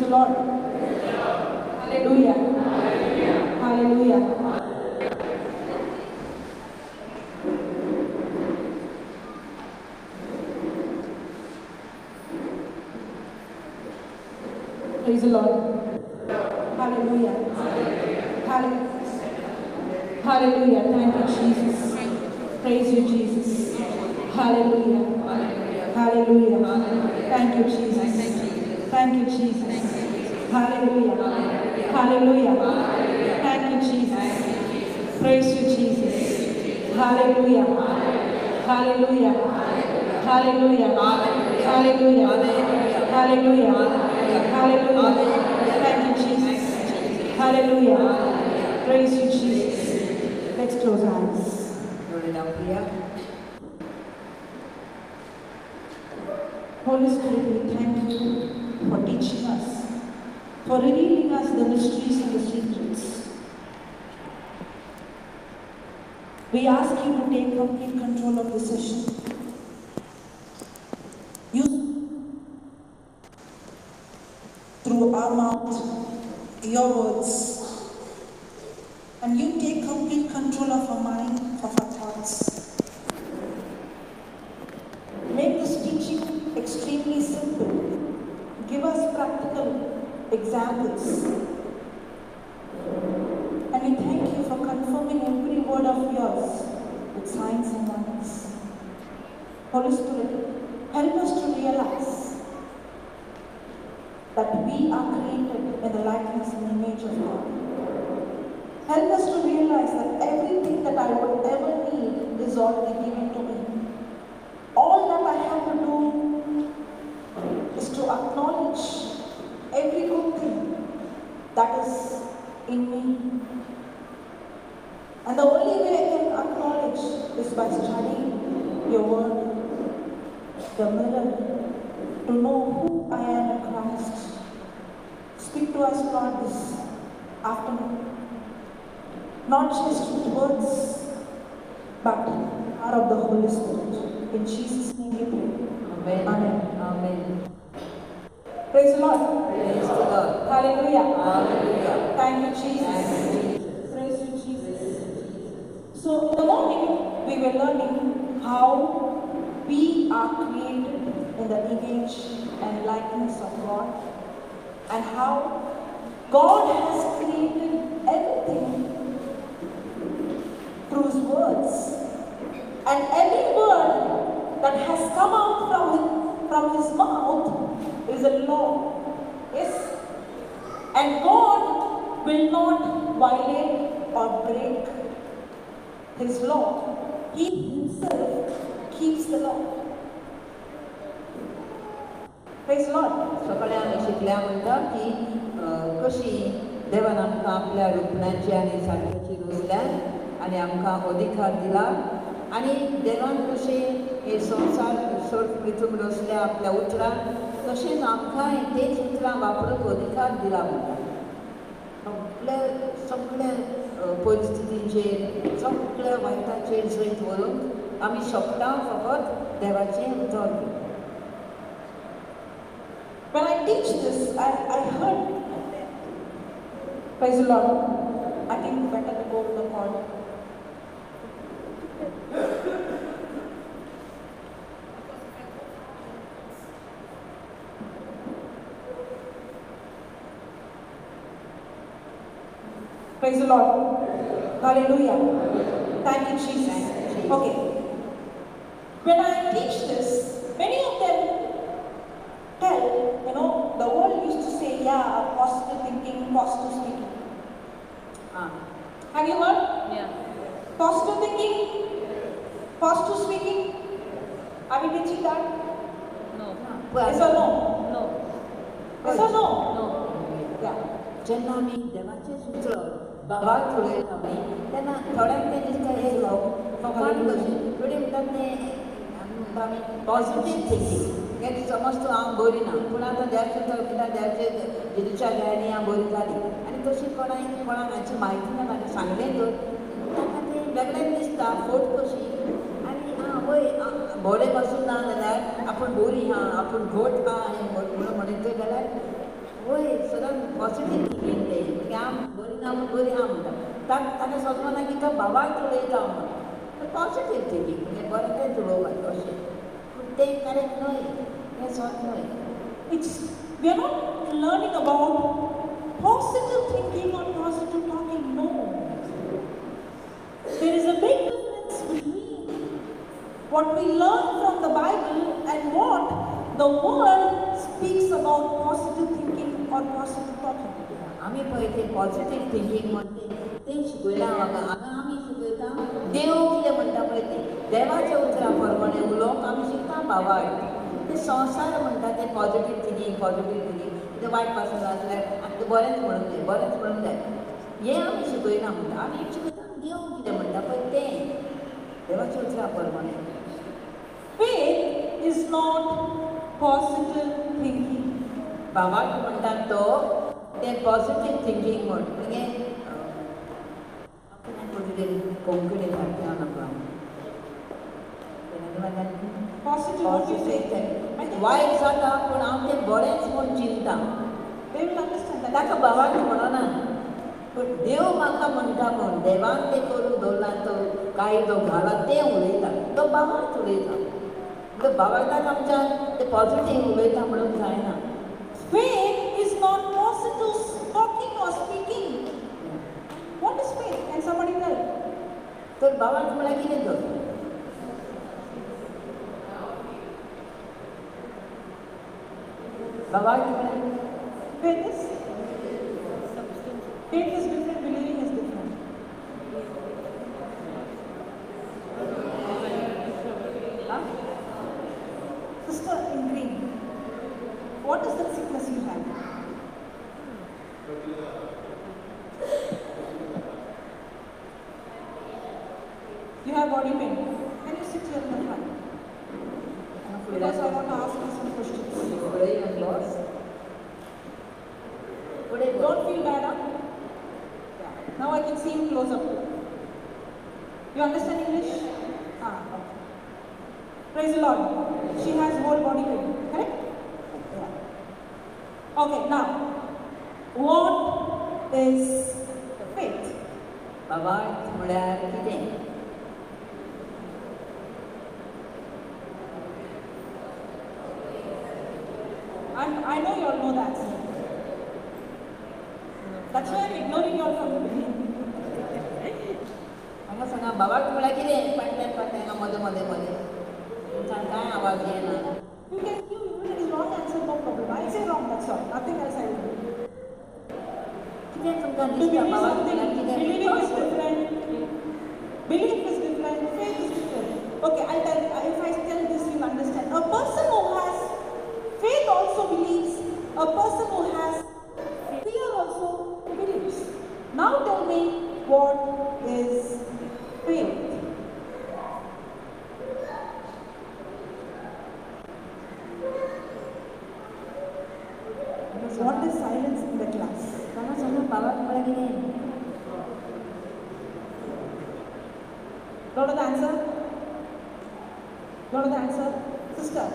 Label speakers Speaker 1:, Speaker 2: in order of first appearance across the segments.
Speaker 1: the Lord. Hallelujah. Hallelujah. Praise the Lord. Hallelujah. Hallelujah. Hallelujah. Thank you, Jesus. Praise you, Jesus. Hallelujah. Hallelujah. Thank you, Jesus. Thank you, Jesus. Hallelujah. Hallelujah. Thank you, Jesus. Praise you, Jesus. Hallelujah. Hallelujah. Hallelujah. Hallelujah. Hallelujah. Hallelujah. Thank you, Jesus. Hallelujah. Praise you, Jesus. Let's close our eyes.
Speaker 2: डोळे लावूया.
Speaker 1: Holy Spirit, we thank you for teaching us, for revealing us the mysteries and the secrets. We ask you to take complete control of the session. Use through our mouth your words, and you take complete control of our mind, of our thoughts. Make this teaching extremely simple. Give us practical examples. And we thank you for confirming every word of yours with signs and wonders. Holy Spirit, help us to realize that we are created in the likeness and image of God. Help us to realize that everything that I would ever need is already given to me. All that I have to do is to acknowledge every good thing that is in me. And the only way I can acknowledge is by studying your word, the mirror, to know who I am in Christ. Speak to us, Lord, this afternoon. Not just with words, but out of the Holy Spirit. In Jesus' name we pray.
Speaker 2: Amen.
Speaker 1: Amen.
Speaker 2: Amen.
Speaker 1: Praise the Lord.
Speaker 2: Praise the Lord.
Speaker 1: Hallelujah.
Speaker 2: Hallelujah.
Speaker 1: Thank you, Jesus. Praise you, Jesus. So in the morning, we were learning how we are created in the image and likeness of God, and how God has created everything through His words. And every word that has come out from His mouth is a law. Yes? And God will not violate or break His law. He Himself keeps the law. Praise the Lord.
Speaker 2: सकाळी आमी शिकल्या म्हणटा की कशी देवान आमकां आपल्या रुपणाची आनी सारक्याची रचल्या आनी आमकां अधिकार दिला आनी देवान कशें हे संवसार सर्व पृथ्वी रचल्या आपल्या उतरान, तशेंच आमकांय तेच उतरां वापरूंक अधिकार दिला म्हणटा. सगळ्या सगळ्या परिस्थितींचेर, सगळ्या वायटाचेर जैत व्हरूंक आमी शकता फकत देवाचें उतर घेवन.
Speaker 1: When I teach this, I heard, praise the Lord, I think better to go to the cord. Praise the Lord. Hallelujah. Thank you, Jesus. Okay. When I teach this, many of them tell, you know, the world used to say, yeah, positive thinking, positive speaking. Have you heard?
Speaker 3: Yeah.
Speaker 1: Positive thinking? Positive speaking? Are we teaching that?
Speaker 3: No.
Speaker 1: Yes or no?
Speaker 3: No.
Speaker 1: Yes or no?
Speaker 3: No.
Speaker 1: Yeah.
Speaker 2: जेन्ना आमी देवाचें सूत्र भावार्थ उलयता न्ही तेन्ना थोड्यांक तें दिसता हें फकाण कशें. थोडी म्हणटात तें आमी म्हणटा आमी पॉझिटीव थिंकींग, हें समज तूं हांव बरी ना पूण आतां देवाचें उतर कित्याक देवाचें जेजूच्या गायनी हांव बरी जाली आनी तशी कोणाक कोणाक हाची म्हायती ना, तांकां सांगलें तर तांकां तें वेगळें दिसता फोट कशी आनी आं वय बरें पासून ना जाल्यार आपूण बरी आहा, आपूण घट आहा हें म्हणून म्हणित जाल्यार वय पॉजिटीव थिंकींग तें की हांव बरी ना म्हूण बरी आहा म्हणटा, ताका समजना की तो बाबाक उलयता म्हणून. पॉजिटीव थिंकींग म्हणजे बरें तें उलोवपाचें अशें, पूण तें करेक्ट न्हय, तें सत न्हय.
Speaker 1: It's we are not learning about positive thinking or positive talking, no. There is a big difference between what we learn from the Bible and what the world speaks about positive thinking or positive talking.
Speaker 2: आमी पळय तें positive thinking म्हण तें शिकयलां हांगा, हांगा आमी शिकयता देव कितें म्हणटा पळय तें, देवाच्या उतरां प्रमाणें उलोवंक आमी शिकता बाबाक. तें संवसार म्हणटा तें पॉजिटीव थिंकींग, पॉजिटीव थिंकींग, कितें वायट पासून आसल्यार आमकां बरेंच म्हणूंक जाय, बरेंच म्हणूंक जाय, हें आमी शिकयना म्हणटा. आमी शिकयता देव कितें म्हणटा पळय तें, देवाच्या उतरां प्रमाणें.
Speaker 1: Faith is not positive thinking.
Speaker 2: बाबाक म्हणटात तो तें पॉजिटीव थिंकींग म्हण, म्हणजे कोंकणी सारकें हांव नकळो.
Speaker 1: Positive, what you say?
Speaker 2: वायट जाता पूण हांव तें बरेंच म्हूण चिंता.
Speaker 1: They will understand that.
Speaker 2: ताका बाबाक म्हणना, पूण देव म्हाका म्हणटा म्हूण, देवान तें करून दवरलां, तो कायदो घाला तें उलयता, तो बाबाक उलयता. म्हणजे बाबाक आमच्यान तें पॉजिटीव उलयता म्हणूंक जायना.
Speaker 1: Faith is not positive talking or speaking. What is faith? Can somebody tell?
Speaker 2: तर बाबाक म्हळ्यार कितें तर? बाबाक म्हळ्यार
Speaker 1: Faith is? Faith is different, believing is different.
Speaker 2: Huh?
Speaker 1: Sister in green, what is that sickness you have? You have body pain. Can you sit here in the front? Because I want to ask you some questions. Don't feel bad, huh? Yeah. Now I can see you close up. You understand English? Ah, okay. Praise the Lord. She has whole body pain, correct? Yeah. Okay, now, what is faith?
Speaker 2: बाबाक म्हळ्यार कितें?
Speaker 1: I know you all know the answer. That's why I'm ignoring you all from the beginning.
Speaker 2: हांगा सांगा बाबाक म्हळ्यार कितें? फाटल्यान फाटल्यान हांगा मदें मदें मदें तुमच्यान कांय आवाज येना.
Speaker 1: You can give even it is wrong answer, no problem. I say wrong, that's all. Nothing else I will do.
Speaker 2: कितें तुमकां
Speaker 1: To
Speaker 2: दिसता
Speaker 1: believe
Speaker 2: बाबाक
Speaker 1: something,
Speaker 2: म्हळ्यार कितें?
Speaker 1: believing is different. Belief is different, faith is different. Okay, I'll tell, if I tell this, you'll understand. A person who has faith also believes. A person who has fear also believes. Now tell me, what is faith? What is silence in the class?
Speaker 2: ताका सांगा बाबाक म्हळ्यार कितें?
Speaker 1: Don't know the answer? Don't know the answer? Sister,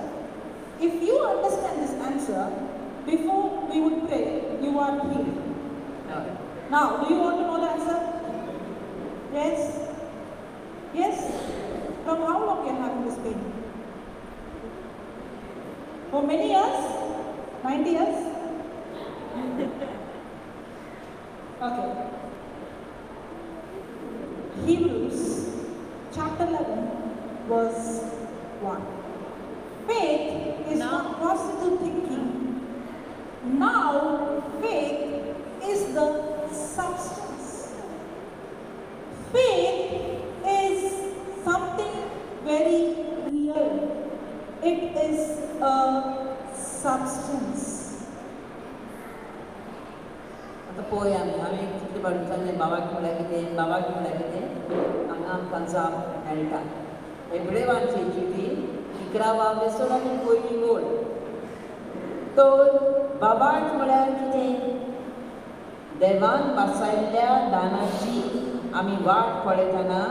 Speaker 1: if you understand this answer, before we would pray, you are healed. Now, do you want to know the answer? Yes? Yes? From how long you are having this pain? For many years? 90 years? Okay. Hebrews chapter 11, verse 1. Faith is not positive thinking. Now, faith is the substance. Faith is something very real. It is a substance.
Speaker 2: आतां पळय आमी हांवें कितले फावटी विचारलें बाबाक म्हळ्यार कितें, बाबाक म्हळ्यार कितें, हांगा आमकां जाप मेळटा. हेब्रेवांची चिटी 11 वेसोड आनी पयली ओळ. तर बाबाक म्हळ्यार कितें? देवान बसयल्ल्या दानाची आमी वाट पळयतना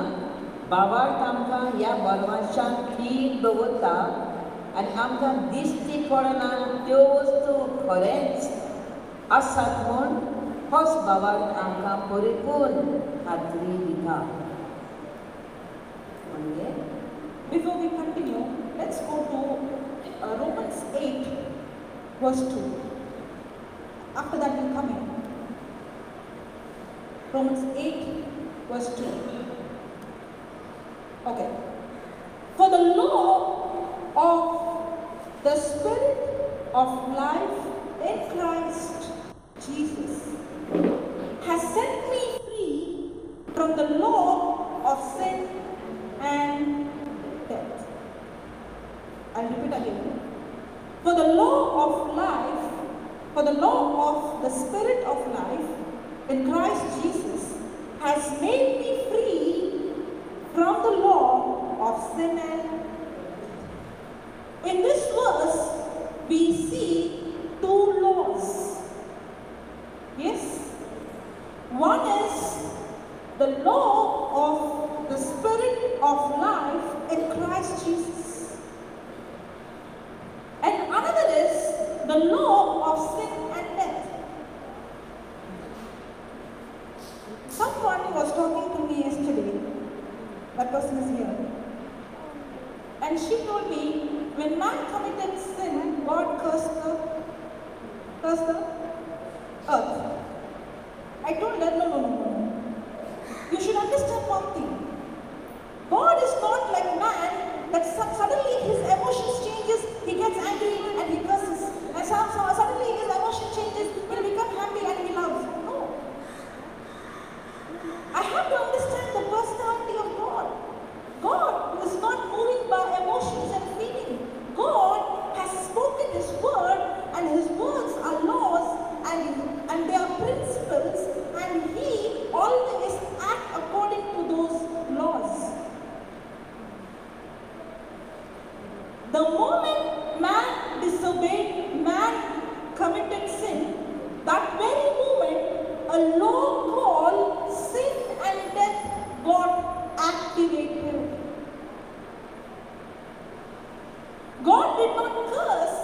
Speaker 2: बाबाक आमकां ह्या बरवाशान थीर दवरता आनी आमकां दिश्टी पडना त्यो वस्तू खरेंच आसात म्हूण होच भावार्थ आमकां परिपूर्ण खात्री दिता. म्हणजे
Speaker 1: Before we continue, let's go to Romans 8, verse 2. After that, we'll come in. Romans 8, verse 2. Okay. For the law of the Spirit of life in Christ Jesus has set me free from the law of sin and death. I'll repeat again. For the law of life, for the law of the Spirit of life in Christ Jesus has made me free from the law of sin and death. In this verse, we see two laws. Yes? One is the law of the Spirit of life in Christ Jesus. And another is the law of sin and death. Someone was talking to me yesterday. That person is here. And she told me, when man committed sin, God cursed the earth. I told her, no, no, no, no, no. You should understand one thing. God is not like man that suddenly his emotions changes, he gets angry and he curses. And suddenly his emotion changes, he'll become happy and he loves. No. I have to understand the personality of God. God is not moving by emotions and feeling. God has spoken His word, and His words are laws and they are principles, and He always acts according to those laws. The moment man disobeyed, man committed sin, that very moment a law called sin and death got activated. God did not curse.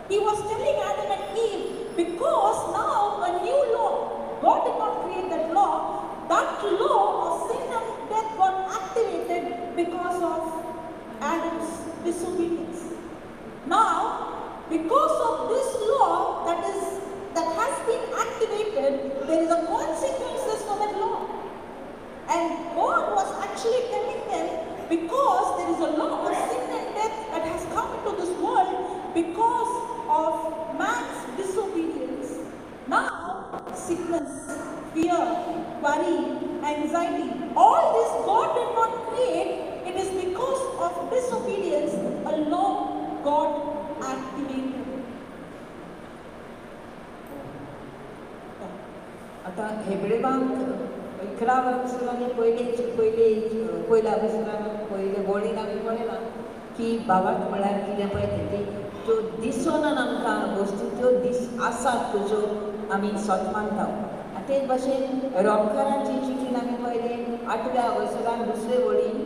Speaker 1: He was telling Adam and Eve, because now a new law, God did not create that law, that law of sin and death got activated because of Adam's disobedience. Now, because of this law that has been activated, there is a consequences for that law. And God was actually telling them, because there is a law of sin and death that has come into this world because of man's disobedience. Now, sickness, fear, worry, anxiety, all this God did not create. It is because of disobedience a law got activated.
Speaker 2: आतां हेब्रेवांक 11 वर्सां आमी पयले पयले पयल्या वर्सां पयले वळीन आमी पळयलां की भावार्थ म्हळ्यार कितें पळय तें त्यो दिसोना आमकां वस्तू त्यो दीस आसात त्यो आमी सत मानता. आनी तेच भाशेन रोमकारांची चिटीन आमी पळयलें 8व्या वर्सान दुसरे वळीन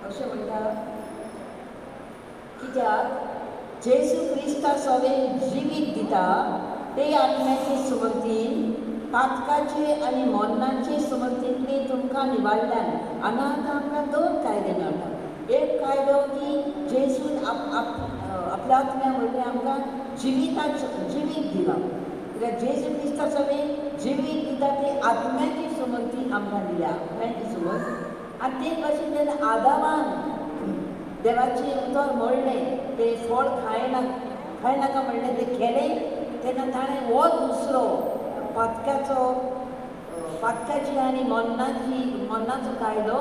Speaker 2: अशें म्हणटा, कित्याक जेजू क्रिस्ता सवें जिवीत दिता ते आत्म्याचे सुमतीन पातकाचे आनी मरणाचे सुमतींतली तुमकां निवाडल्यान. हांगा आतां आमकां दोन कायदे मेळटा. एक कायदो की जेजून आपल्या आत्म्या वरवीं आमकां जिविताचो जिवीत दिलां. कित्याक जेजू क्रिस्ता सवें जिवीत दिता ती आत्म्याची सुमती आमकां दिल्या, आत्म्याची सुमत. आनी तेच भाशेन जेन्ना आदामान देवाचें उतर मोडलें, तें फळ खायनाका म्हणलें, तें केलें, तेन्ना ताणें हो दुसरो पातकाचो पातकाची आनी मरणाचो कायदो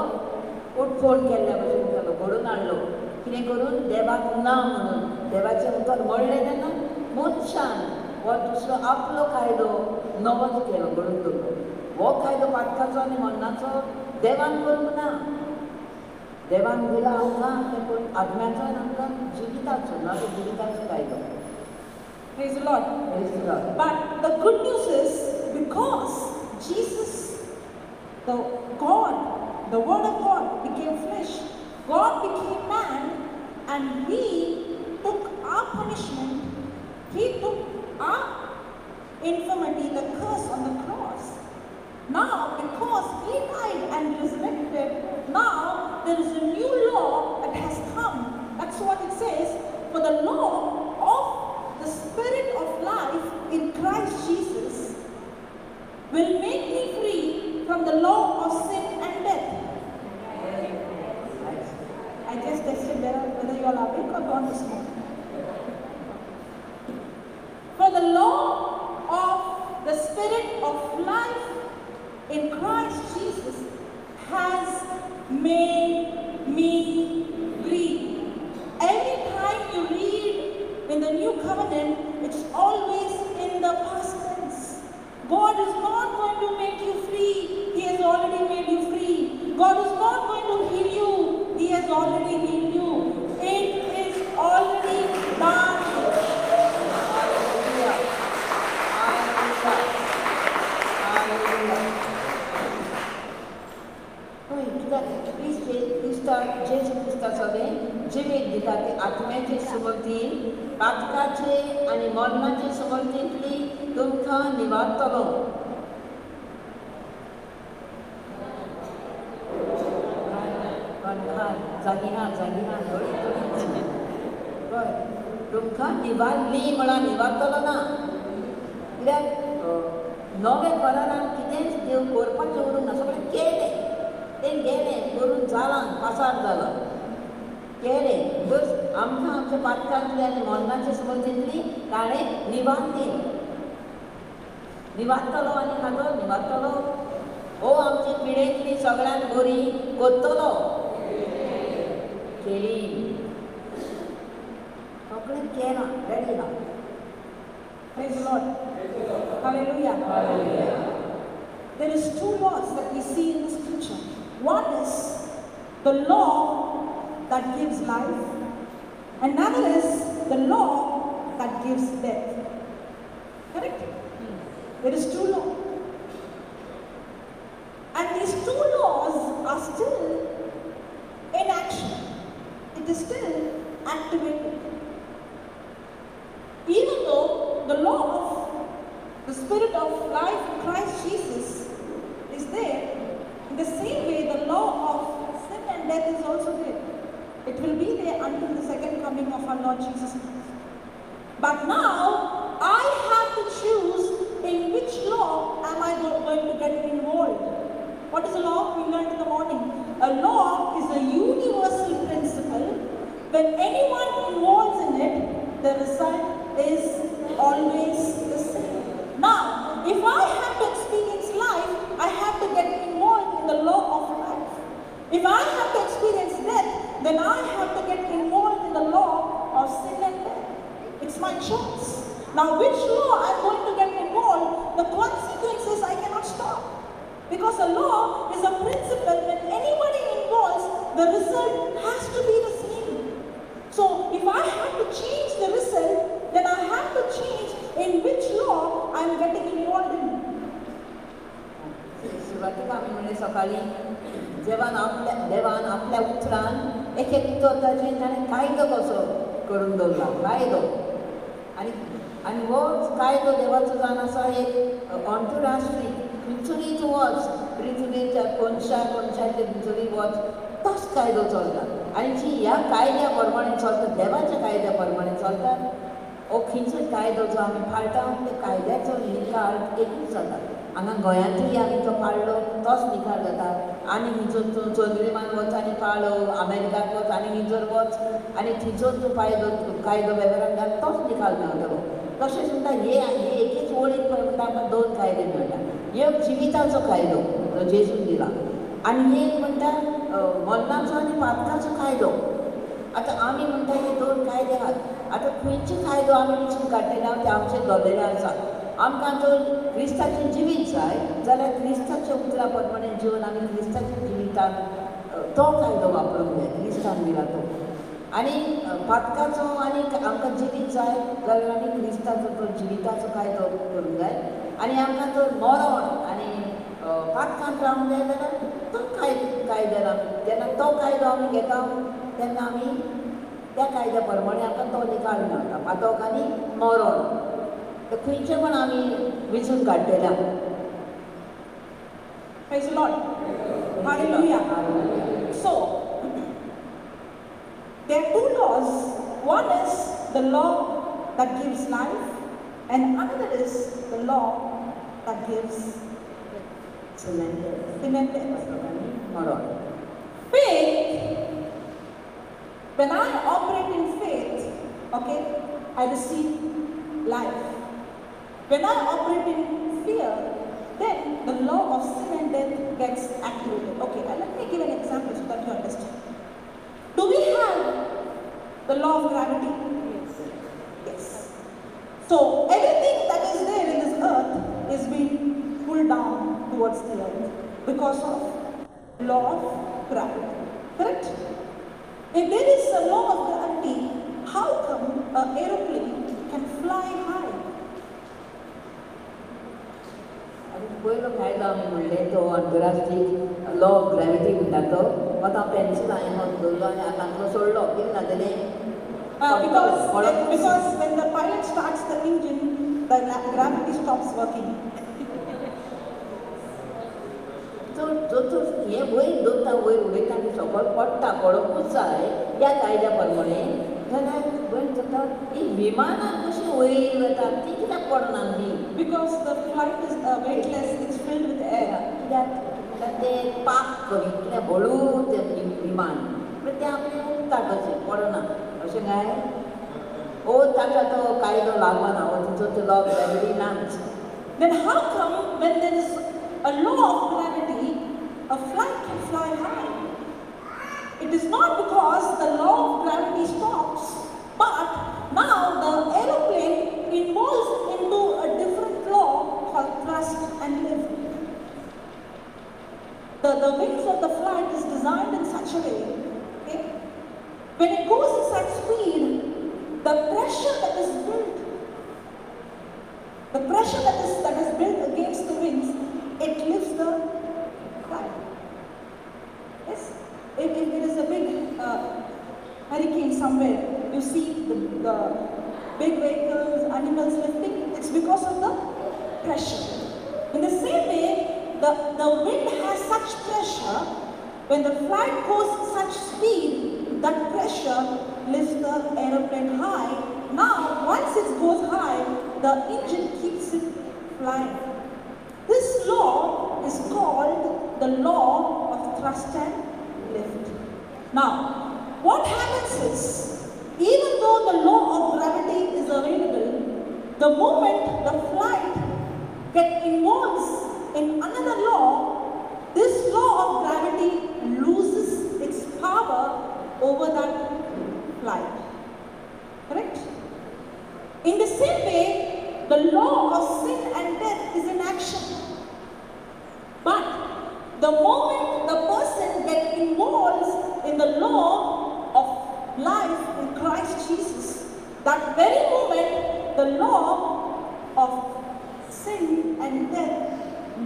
Speaker 2: उटफोड केल्ल्या भशेन केलो, घडोवन हाडलो. कितें करून देवाक ना म्हणून देवाचें उतर मोडलें तेन्ना मनशान हो दुसरो आपलो कायदो नवोच केलो, घडोवन दवरलो. हो कायदो पातकाचो आनी मरणाचो देवान करूंक ना. देवान दिला आमकां पूण आत्म्याचो आनी आमकां जिविताचो, ना तो जिविताचो कायदो.
Speaker 1: Praise the Lord.
Speaker 2: Praise the Lord.
Speaker 1: But the good news is, because Jesus, the God, the Word of God became flesh, God became man, and He took our punishment, He took our infirmity, the curse on the cross. Now, because he died and resurrected, now there is a new law that has come. That's what it says. For the law of the Spirit of life in Christ Jesus will make me free from the law of sin and death. I just tested whether you all are awake or gone to sleep. For the law of the Spirit of life in Christ Jesus has made me free. Every time you read in the New Covenant, it's always in the past tense. God is not going to make you free. He has already made you free. God is not going to heal you. He has already healed you. It is already done.
Speaker 2: Hallelujah. Hallelujah. Hallelujah. जेजू क्रिस्ताचो जिवीत दिता ती आत्म्याचे समर्थीन, पातकाचे आनी मरणाचे समर्थींतली तुमकां निवारतलो. जागी ना, जागी ना, हय, तुमकां निवारली म्हळ्यार निवारतलो ना. कित्याक नव्या करारान कितेंच देव करपाचें उरूंक ना, सगळें केलें, तें गेलें, करून जालां, पासार जालां, केलें. बस आमकां आमच्या पातकांतली आनी मरणाचे समर्थींतली ताणें निवारली. निवारतलो आनी खातो निवारतलो. हो आमची पिळेंतली सगळ्यांत बरी करतलो. केली, सगळें केलां, रेडी ना.
Speaker 1: Praise the Lord. Hallelujah. Hallelujah. There is two laws that we see in the scripture. One is the law that gives life. Another is the law that gives death. Correct? There is two laws. And these two laws are still in action. It is still activated. Even though the law of the Spirit of life in Christ Jesus is there, in the same way the law of sin and death is also there. It will be there until the second coming of our Lord Jesus Christ. But now, I have to choose in which law am I going to get involved. What is a law? We learned in the morning. A law is a universal principle. When anyone involves in it, the result is always the same. Now, if I have to experience life, I have to get involved in the law of life. If I have to experience death, then I have to get involved in the law of sin and death. It's my choice. Now, which law I'm going to get involved, the consequences I cannot stop. Because a law is a principle. When anybody involves, the result has to be the same. So, if I have to change the result, then I have to change in which law I'm getting involved in.
Speaker 2: सुरवातीक आमी म्हणलें सकाळीं देवान आपल्या उतरान एक एक उतर ताचेर ताणें कायदो कसो करून दवरला, कायदो. आनी आनी हो कायदो देवाचो जावन आसा एक अंतरराष्ट्रीय, खंयसरूय तूं वच, पृथ्वीच्या कोनशा कोनशाचेर खंयसरूय वच, तोच कायदो चलता. आनी जी ह्या कायद्या प्रमाणे चलता, देवाच्या कायद्या प्रमाणे चलता, हो खंयचो कायदो जो आमी पाळटा त्या कायद्याचो निकाल एकूच जाता. हांगा गोंयांतूय आमी तो पाळ्ळो तोच निकाल जाता. आनी खंयचो तूं चंद्रिमान वच आनी पाळो, अमेरिकाक वच आनी खंयसर वच आनी थंयसर तूं कायदो वेव्हारान घाल, तोच निकाल मेळटलो. तशें सुद्दां हे एकेच वळीन पळय म्हणटा आमकां दोन कायदे मेळटा. एक जिविताचो कायदो जो जेजून दिला, आनी एक म्हणटा मरणाचो आनी पातकाचो कायदो. आतां आमी म्हणटा हे दोन कायदे आहात. आतां खंयचे कायदो आमी विचून काडटले ते आमचेर दवरलेले आसा. आमकां जर क्रिस्ताचें जिवीत जाय जाल्यार क्रिस्ताच्या उतरा प्रमाणे जिवन आमी क्रिस्ताच्या जिवितान तो कायदो वापरूंक जाय, क्रिस्तान दिला तो. आनी पातकाचो आनी आमकां जिवीत जाय जाल्यार आमी क्रिस्ताचो तो जिविताचो कायदो करूंक जाय. आनी आमकां जर मरण आनी पातकांत रावंक जाय जाल्यार तो कायद्यान आमी जेन्ना तो कायदो आमी घेता तेन्ना आमी त्या कायद्या प्रमाणे आमकां तो निकाल मेळटा, पातक आनी मरण. तर खंयचें पण आमी विंचून काडटल्या.
Speaker 1: Praise the Lord. Hallelujah. So, there are two laws. One is the law that gives life, and another is the law that gives sin and death.
Speaker 2: मरण.
Speaker 1: Faith, when I operate in faith, okay, I receive life. When I operate in fear, then the law of sin and death gets activated. Okay, let me give an example so that you understand. Do we have the law of gravity?
Speaker 2: Yes.
Speaker 1: Yes. So everything that is there in this earth is being pulled down towards the earth because of law of gravity. Correct? If there is a law of gravity, how come an aeroplane can fly high?
Speaker 2: आनी पयलो कायदो आमी म्हणलें तो आंतरराष्ट्रीय law of gravity म्हणटा तो. आतां पेन्सील हांवें दवरलो आनी हातांतलो सोडलो, कितें जातलें?
Speaker 1: Because when the pilot starts the engine, the gravity stops working.
Speaker 2: जो जो हें वयर दवरता, वयर उडयता आनी सकयल पडटा, पडोवंकूच जाय ह्या कायद्या प्रमाणे, जाल्यार भयण जाता ही विमानां कशीं वयर वता ती कित्याक पडना न्ही?
Speaker 1: Because the flight is weightless, it's filled with air.
Speaker 2: कित्याक म्हणल्यार तें पाक करी कित्याक हळू तें विमान पण तें आपलें उरता कशें पडना अशें काय? ओ ताका तो कायदो लागना, ओ तिचो तो लॉ ऑफ ग्रॅविटी नाच.
Speaker 1: Then how come when there is a law of gravity, a flight can fly high? It is not because the law of gravity stops, but now the aeroplane involves into a different law called thrust and lift. The wings of the flight is designed in such a way, okay? When it goes in such speed, the pressure that is built, the pressure that is built against the wings, it lifts the flight. Yes? If there is a big hurricane somewhere, you see the big vehicles, animals lifting, it's because of the pressure. In the same way, the wind has such pressure, when the flight goes at such speed, that pressure lifts the aeroplane high. Now, once it goes high, the engine keeps it flying. This law is called the law of thrust and lift. Now, what happens is, even though the law of gravity is available, the moment the flight gets involved in another law, this law of gravity loses its power over that flight. Correct? In the same way, the law of sin and death is in action. But the moment the person gets involved in the law of life in Christ Jesus, that very moment the law of sin and death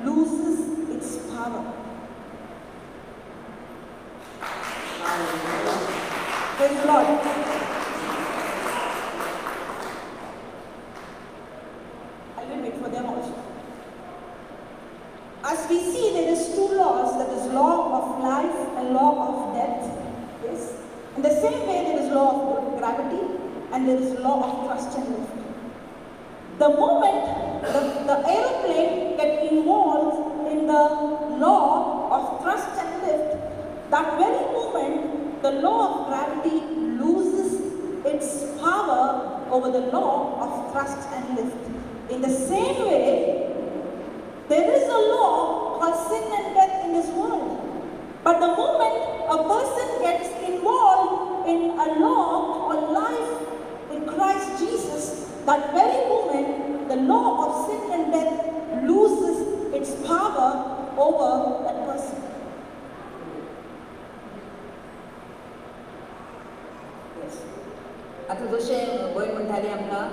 Speaker 1: loses its power. Praise the Lord. I will wait for them also. As we see, there is two laws, that is law of life and law of death. Yes. In the same way, there is law of gravity and there is law of thrust and lift. The moment the aeroplane gets involved in the law of thrust and lift, that very moment the law of gravity loses its power over the law of thrust and lift. In the same way, there is a law called sin and death in this world. But the moment a person gets involved in a law called life in Christ Jesus, that very moment the law of sin and death loses its power over that person.
Speaker 2: Yes. आतां जशें भयण म्हणटाली आमकां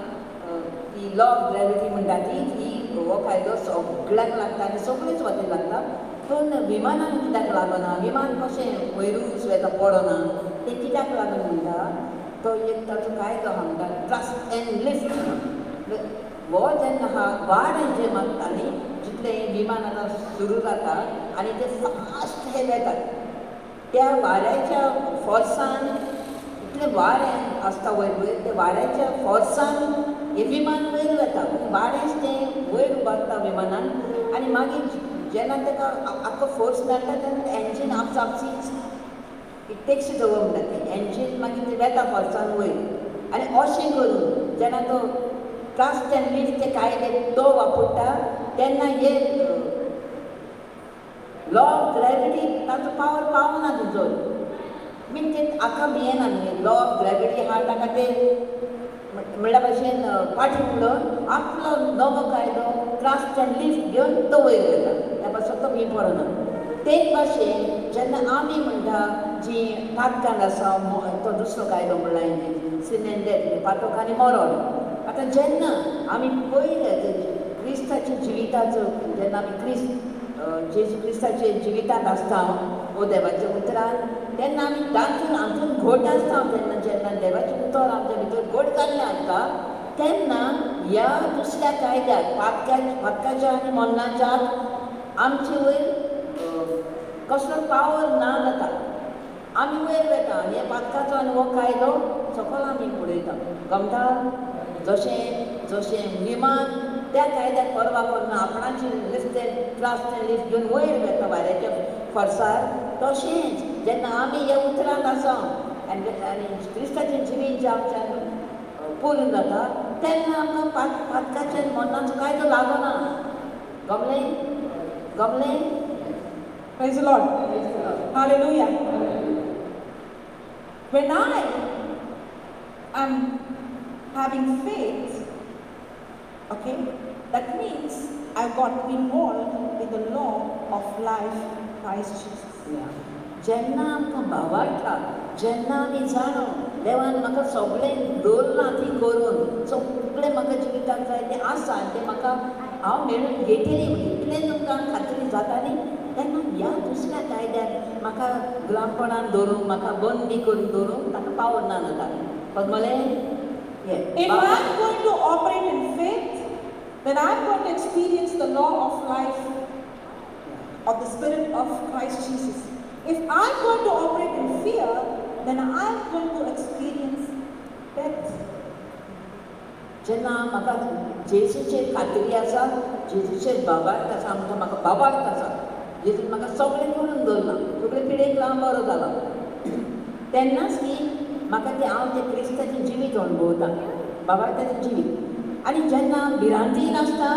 Speaker 2: ती law of gravity म्हणटा ती ही हो कायदो सगळ्यांक लागता आनी सगळेच वाटेन लागता. पूण विमानान कित्याक लागना, विमान कशें वयरूच वयता पडना, तें कित्याक लागून म्हणटा तो एक ताचो कायदो आहा म्हणटा ट्रस्ट एंड लिफ्ट. हो जेन्ना आहा वारें जें मारता न्ही जितलें विमान आतां सुरू जाता आनी तें फास्ट हे वेतात त्या वाऱ्याच्या फोर्सान इतलें वारें आसता वयर वयर त्या वाऱ्याच्या फोर्सान हें विमान वयर वता. वारेंच तें वयर उबारता विमानान आनी मागीर जेन्ना ताका आख्खो फोर्स मेळटा तेन्ना engine आपसापसीच it takes it over म्हणटा तें एंजीन मागीर तें वेता फोर्सान वयर. आनी अशें करून जेन्ना तो ट्रस्ट एंड लिफ्ट ते कायदे तो वापरता तेन्ना हे लॉ ऑफ ग्रॅविटी ताचो पावर पावना तुजो मीन ते आतां भियेना न्ही. लॉ ऑफ ग्रॅविटी आहा ताका ते म्हणल्या भशेन फाटीं उडोवन आपलो नवो कायदो ट्रस्ट एंड लिफ्ट घेवन तो वयर वयता त्या पासून तो मी पडना. तेच भाशेन जेन्ना आमी म्हणटा जी पातकांत आसा तो दुसरो कायदो म्हणला सिन एंड डेथ पातक आनी मरण. आतां जेन्ना आमी पयले क्रिस्ताच्या जिविताचो जेन्ना आमी क्रिस्त जेजू क्रिस्ताच्या जिवितांत आसता वो देवाच्या उतरान तेन्ना आमी तातूंत हातून घट आसता. तेन्ना जेन्ना देवाचें उतर आमच्या भितर घट जाल्लें आसता तेन्ना ह्या दुसऱ्या कायद्याक पातकाच्या आनी मरणाच्या आमचे वयर कसलो पावर ना जाता. आमी वयर वता आनी ह्या पातकाचो आनी हो कायदो सकयल आमी उडयता. गमता जशें जशें विमान त्या कायद्याक परवा करना आपणाची लिफ्ट ट्रस्ट एंड लिफ्ट घेवन वयर वता वाऱ्याच्या फोर्सार तशेंच जेन्ना आमी ह्या उतरांत आसा आनी आनी क्रिस्ताचें जिवीत जें आमच्यान पूर्ण जाता तेन्ना आमकां पातकाचें मरणाचो कायदो लागना. गमलें गमलें?
Speaker 1: Praise the Lord. Hallelujah. When I am having faith, okay, that means I got involved in the law of life, Christ Jesus.
Speaker 2: जेन्ना आमकां भावार्थ जेन्ना आमी जाणो देवान म्हाका सगळें दवरलां ती करून सगळें म्हाका जिविताक जाय तें आसा आनी तें म्हाका हांव मेळून घेतली इतलें तुमकां खात्री जाता न्ही तेन्ना ह्या दुसऱ्या कायद्यान म्हाका गुलामपणान दवरूंक म्हाका बंदी करून दवरूंक ताका पावर ना जाता. कळ्ळें?
Speaker 1: If I'm going to operate in faith, then I'm going to experience the law of life of the Spirit of Christ Jesus. If I'm going to operate in fear, then I'm going to experience death.
Speaker 2: जेन्ना म्हाका जेजूचेर खात्री आसा जेजूचेर भावार्थ आसा आमकां म्हाका भावार्थ आसा जेजून म्हाका सगळें करून दवरलां सगळें पिडेक लावन बरो जाला तेन्नाच न्ही म्हाका तें हांव तें क्रिस्ताचें जिवीत अणभवता भावार्थाचें जिवीत. आनी जेन्ना भिरांती नासता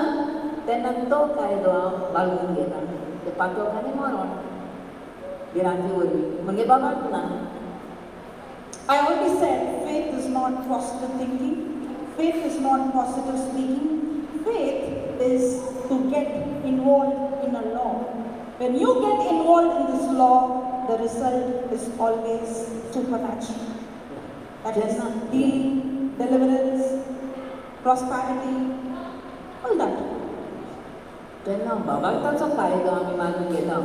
Speaker 2: तेन्ना तो कायदो हांव बाळगून घेता तें पातक आनी मरण भिरांती वरवीं म्हगे भावार्थ ना.
Speaker 1: I already said faith is not positive thinking, faith is not positive speaking, faith is to get involved in a law. When you get involved in this law, the result is always supernatural. That is healing, deliverance, prosperity, all that.
Speaker 2: जेन्ना भावार्थाचो कायदो आमी मानून घेता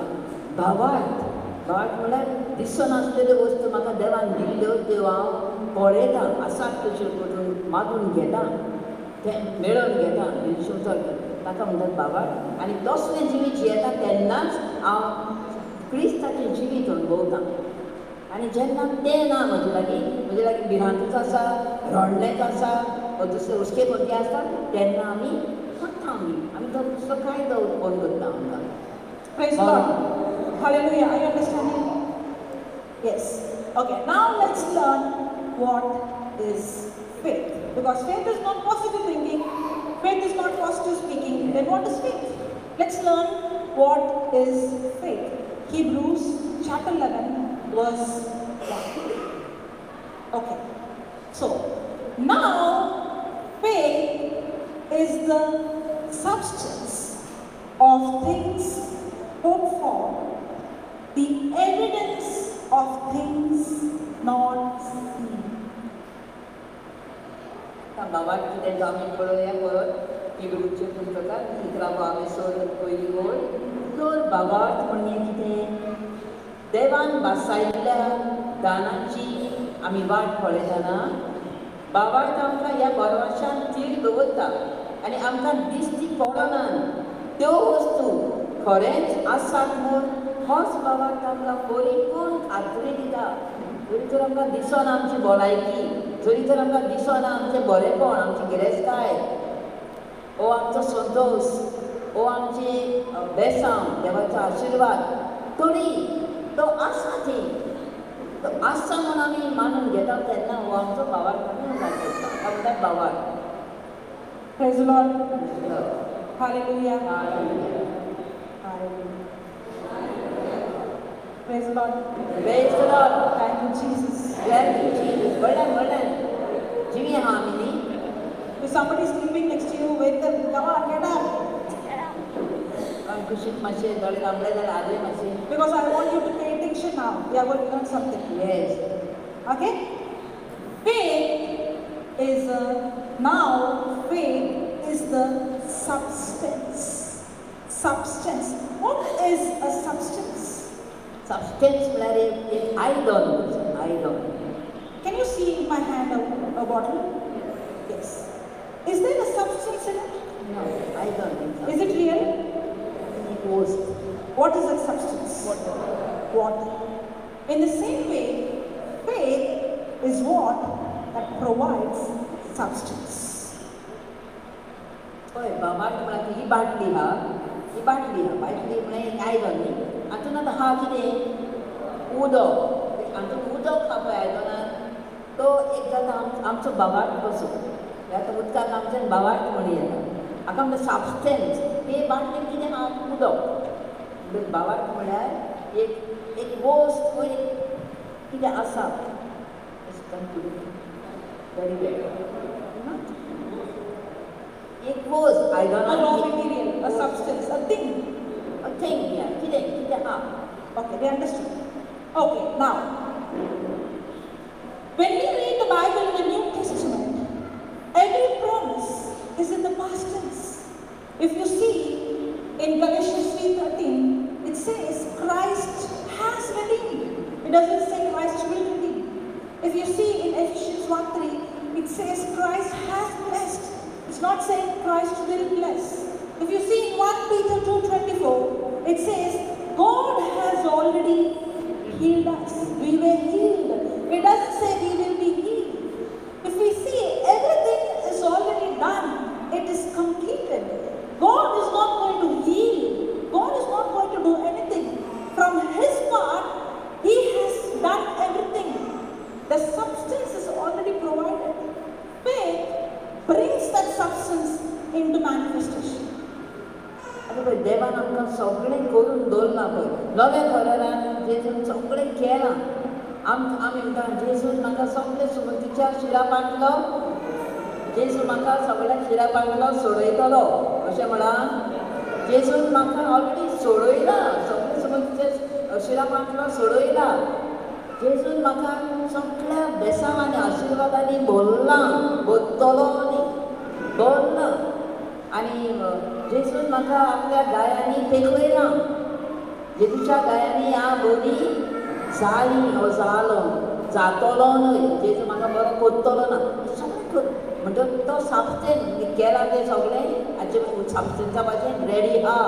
Speaker 2: भावार्थ भावार्थ म्हणल्यार दिसनासलेल्यो वस्तू म्हाका देवान दिल्ल्यो त्यो हांव पळयता आसात तश्यो करून मागून घेता तें मेळोवन घेता उतर ताका म्हणटात भावार्थ. आनी तसलें जिवीत जियेता तेन्नाच हांव क्रिस्ताचें जिवीत अणभवता. आनी जेन्ना तें ना म्हजे लागीं भिरांतूच आसा रडणेंच आसा वा दुसरे हुस्के कोती आसता तेन्ना आमी मरता. आमी तो दुसरो कायदो उत्पन्न करता आमकां.
Speaker 1: Praise the Lord. Hallelujah. Are you understanding? Yes. Okay, now let's learn what is faith. Because faith is not positive thinking, faith is not positive speaking. Then what is faith? Let's learn what is faith. Hebrews chapter 11 verse 1. Okay. So, now faith is the substance of things hoped for, the evidence of things not seen.
Speaker 2: भावार्थ कितें तो आमी पळोवया परत हिब्रूच्या पुस्तकांत 11 आमी पयली ओळ. तर भावार्थ म्हणजे कितें? देवान भासायल्ल्या दानाची आमी वाट पळयतना भावार्थ आमकां ह्या बरवाशान तीर दवरता आनी आमकां दिश्टी पडना त्यो वस्तू खरेंच आसात म्हूण होच भावार्थ आमकां परिपूर्ण खात्री दिता. जरी तर आमकां दिसना आमची भलायकी, जरी तर आमकां दिसना आमचें बरेपण, आमची गिरेस्तकाय, ओ आमचो संतोश, ओ आमची बेसांव, देवाचो आशिर्वाद, तरी तो आसा ती तो आसा म्हूण आमी मानून घेता तेन्ना हो आमचो भावार्थ आमी मुखार करता. हाका म्हणटात भावार्थ.
Speaker 1: Praise the Lord. Hallelujah. Hallelujah. Praise the Lord.
Speaker 2: Praise the Lord.
Speaker 1: Thank you, Jesus.
Speaker 2: Thank you, Jesus. व्हडल्यान व्हडल्यान जिवी आहा आमी न्ही.
Speaker 1: If somebody is sleeping next to you, wake them. Come on, get up.
Speaker 2: कुशीक मातशें दोळे लांबले जाल्यार आदले मातशें.
Speaker 1: Because I want you to pay attention now. We are going to learn something.
Speaker 2: Yes.
Speaker 1: Okay? Faith is now faith is the substance. Substance. What is a substance?
Speaker 2: Substance म्हळ्यार एक आयदन. आयदन.
Speaker 1: Can you see in my hand a bottle? Yes. Is there a substance in it?
Speaker 2: No, I don't think so.
Speaker 1: Is it real?
Speaker 2: It was.
Speaker 1: What is that substance?
Speaker 2: Water.
Speaker 1: Water. In the same way, faith is what that provides substance.
Speaker 2: पळय बाबाक म्हळ्यार ही बाटली आहा, ही बाटली आहा, बाटली म्हळ्यार एक आयदन न्ही. हातून आतां आहा कितें? उदक. हातून उदक आहा पळय आयदनान, तो एक जाता आमचो बाबाक कसो. आतां उदकाक आमच्यान बाबाक म्हणूं येता. हाका म्हणटा सबस्टन्स. हे बाटलेन कितें आहा? उदक. म्हणजे बाबाक म्हळ्यार एक एक वस्त एक कितें आसा. Very well. एक वस्त
Speaker 1: A raw material, a substance, a thing.
Speaker 2: A thing, yeah. कितें कितें आहा.
Speaker 1: Okay, they understood. Okay, now, when we read the Bible in the New Testament, every promise is in the past tense. If you see in Galatians 3:13, it says Christ has redeemed. It doesn't say Christ will redeem. If you see in Ephesians 1:3, it says Christ has blessed. It's not saying Christ will bless. If you see in 1 Peter 2:24, it says God has already healed us. We were healed. It doesn't say we will be healed. If we see everything is already done, it is completed. God is not going to heal. God is not going to do anything. From His part, He has done everything. The substance is already provided. Faith brings that substance into manifestation.
Speaker 2: आतां पळय देवान आमकां सगळें करून दवरलां पळय नव्या करारान जेजून सगळें केलां. आमी म्हणटा जेजून म्हाका सगळें सुमतीच्या शिरा बांदलो, जेजू म्हाका सगळ्या शिरा बांदलो सोडयतलो अशें म्हळां. जेजून म्हाका ऑलरेडी सोडयला, सगळें सुमतीच्या शिरा बांदलो सोडयला. जेजून म्हाका सगळ्या बेसांव आनी आशिर्वादांनी भरलां, भरतलो न्ही भरलां. आनी जेजून म्हाका आपल्या गायांनी तेंकयलां. जेजूच्या गायांनी हांव बरी जाली, हो जालो, जातलो न्हय, जेजू म्हाका बरो करतलो ना, सगळें कर म्हणटकीर तो सबस्टन्स केला तें सगळें हाचे सबस्टन्सा भाशेन रेडी आहा.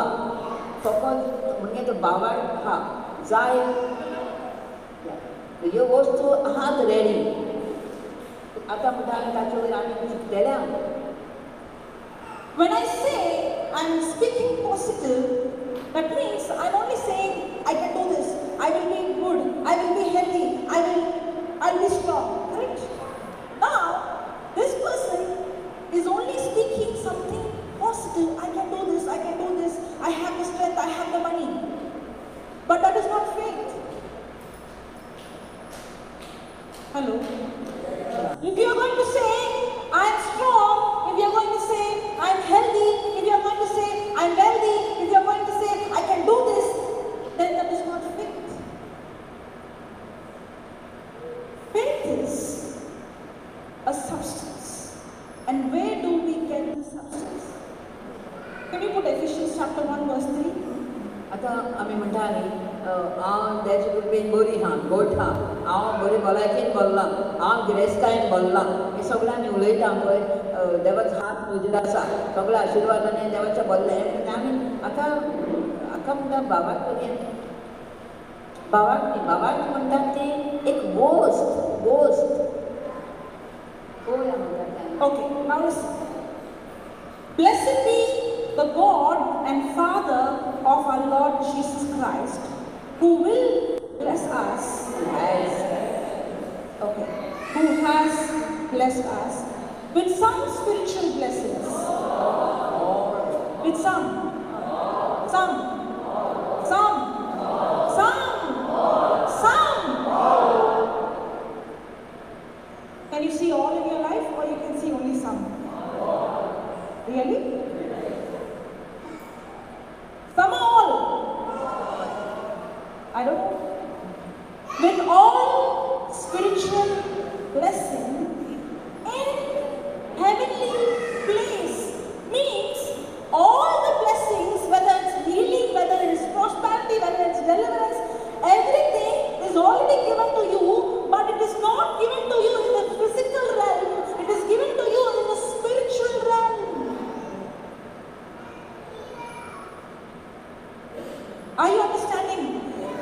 Speaker 2: फकत म्हणजे तो बाबाक आहा जाय ह्यो वस्तू आहात रेडी. आतां म्हणटा आमी ताचे वयर आमी चिंतलेले आहा.
Speaker 1: When I say I'm speaking positive, that means I'm only saying I can do this, I will be good, I will be healthy, I'll be strong. Correct? Now, this person is only speaking something positive. I can do this, I can do this, I have the strength, I have the money. But that is not faith. Hello? If you are going to say, I am strong, if you are going to say, I am healthy, if you are going to say, I am wealthy, if you are going to say, I can do this, then that is not faith. Faith is a substance. And where do we get the substance? Can you put Ephesians chapter 1 verse 3?
Speaker 2: आतां आमी म्हणटा न्ही, हांव देवाचे कृपेन बरी आहा, गोठ आहा, हांव बरी भलायकेन भरलां, हांव गिरेस्तकायेन भरलां. हें सगळें आमी उलयता पळय, देवाचो हात म्हजेर आसा, सगळ्या आशिर्वादान देवाचें भरलें. आमी आतां आतां म्हणटा भावार्थ करुया, भावार्थ न्ही, भावार्थ म्हणटात ती एक वस्त, वस्त पळोवया म्हणटात.
Speaker 1: Okay, now listen. Blessed be the God and Father of our Lord Jesus Christ, who will bless us.
Speaker 2: Has.
Speaker 1: Okay, who has blessed us with some spiritual blessings. With some. Some. Some. Some. Some. Can you see all in your life, or you can see only some? Really? Some or all? I don't know. With all spiritual blessing in heavenly place means all the blessings, whether it's healing, whether it is prosperity, whether it's deliverance, everything is already given to you, but it is not given to you in the physical realm, it is given to you in the spiritual realm. Are you understanding?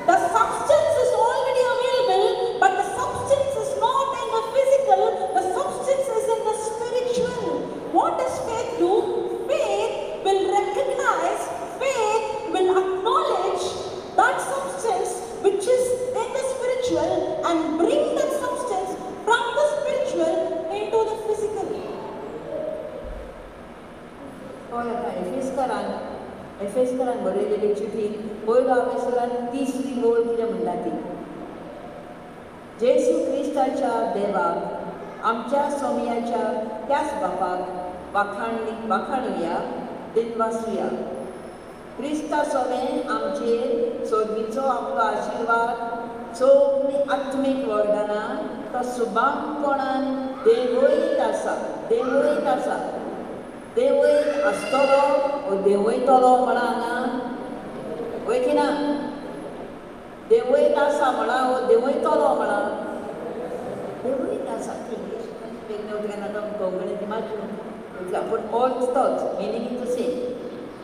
Speaker 1: The substance is already available, but the substance is not in the physical, the substance is in the spiritual. What does faith do? Faith will recognize, faith will acknowledge that substance which is in the spiritual and bring that substance from the spiritual into the physical.
Speaker 2: पळय आतां एफेसकरान, एफेसकरान बरयलेली चिठी पयलो आवेसरान 3री ओळ कितें म्हणटा ती, जेजू क्रिस्ताच्या देवाक आमच्या सोमयाच्या त्याच बापाक वाखाणुया, दिनवासुया. क्रिस्ता सोवें आमचेर सोदीचो आपलो आशिर्वाद सगळीं आत्मीक वर्गां तो सुबांगपणान देंवयत आसा, देंवयत आसा, देंवयत आसतलो ओ देंवयतलो म्हणा हांगा वय की ना, देंवयत आसा म्हणा ओ देंवयतलो म्हणा, देंवयत आसा. इंग्लीश वेगळें उतरां आतां कोंकणीची मातशी पूण अर्थ तोच, मिनींग is the same.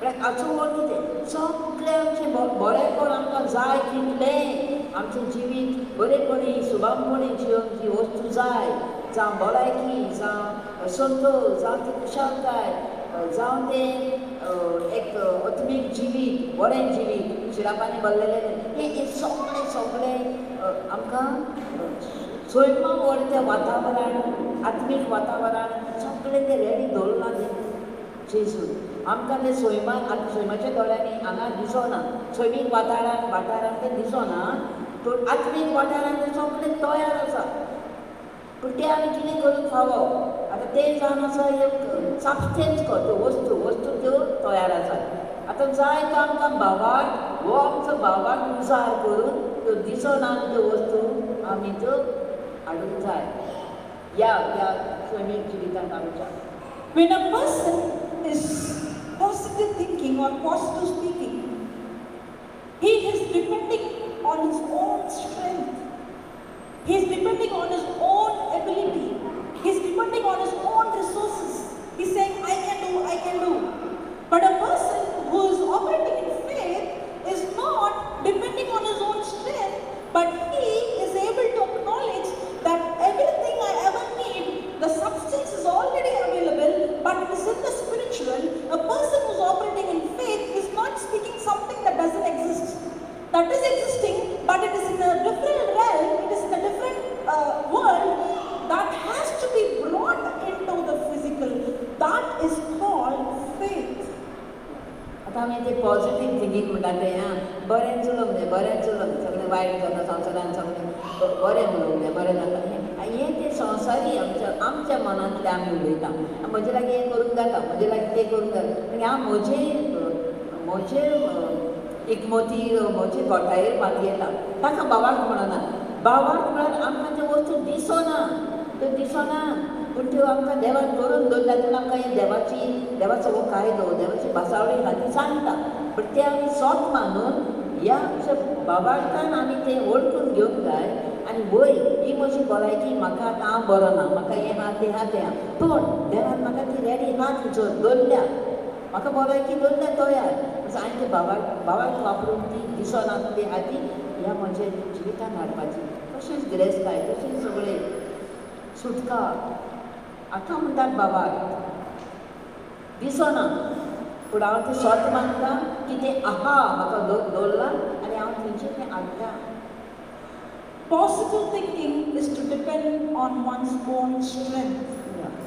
Speaker 2: म्हळ्यार हाचो अर्थ कितें, सगळें आमचें बरेंपण आमकां जाय तितलें आमचें जिवीत बरेपणी सुबांगपणी जिवंक जी वस्तू जाय, जावं भलायकी, जावं संतोश, जावं ती खुशालकाय, जावं तें एक आत्मीक जिवीत, बरें जिवीत शिरापांनी भरलेलें, हें सगळें सगळें आमकां सैमा वयर तें वातावरण, आत्मीक वातावरण सगळें तें रेडी दवरलां तें जेजून आमकां. तें सैमान आतां सैमाच्या दोळ्यांनी हांगा दिसना, सैमीक वाठारान वाठारान तें दिसना, पूण आत्मीक वाठारान तें सगळें तयार आसा. पूण तें आमी कितें करूंक फावो, आतां तें जावन आसा एक सबस्टन्स को, त्यो वस्तू, वस्तू त्यो तयार आसात. आतां जाय तो आमकां भावार्थ, हो आमचो भावार्थ उजार करून त्यो दिसना त्यो वस्तू आमी त्यो हाडूंक जाय ह्या ह्या सैमीक जिवितांत आमच्या.
Speaker 1: When a person is positive thinking or positive speaking, he is depending on his own strength. He is depending on his own ability. He is depending on his own resources. He is saying, I can do, I can do. But a person who is operating in faith is not depending on his own strength, but he is able to acknowledge that everything I ever need, the substance is already available, but it is in the spiritual. A person who is operating in faith is not speaking something that doesn't exist. That is existing, but it is in a different realm, it is in a different world that has to be brought into the physical. That is called faith.
Speaker 2: आतां आमी तें positive thinking म्हणटा तें, आं बरें चलोवंक जाय, बरें चलोवंक जाय, सगळें वायट जाता संवसारान, सगळें बरें उलोवंक जाय, बरें जाता. हें तें संवसारी आमच्या आमच्या मनांतलें आमी उलयता, म्हजे लागीं हें करूंक जाता, म्हजे लागीं तें करूंक जाता. आनी हांव म्हजे म्हजे एकमती म्हजे गोठायेर पातयेता, ताका भावार्थ म्हणना. भावार्थ म्हळ्यार आमकां त्यो वस्तू दिसना, त्यो दिसना, पूण त्यो आमकां देवान करून दवरल्या. पूण आमकां हें देवाची, देवाचो हो कायदो, देवाची भासावळी खातीर सांगता, पूण तें आमी सोत मानून ह्या आमच्या भावार्थान आमी तें वळखून घेवंक जाय आनी वय ही म्हजी भलायकी म्हाका आतां हांव बरो ना, म्हाका हें आहा तें आहा तें आहा, पूण देवान म्हाका ती रेडी आहा थंयसर दवरल्या, म्हाका भलायकी दवरल्या तयार. हांवें ती बाबाक वापरून ती दिसना ती आहा ती ह्या म्हज्या जिवितान हाडपाची. तशेंच गिरेस्तकाय, तशेंच सगळें सुटका. आतां म्हणटात बाबाक दिसना, पूण हांव तें सत मानता की तें आहा म्हाका दवरलां आनी हांव थंयचें तें हाडटा.
Speaker 1: Positive thinking is to depend on one's own strength.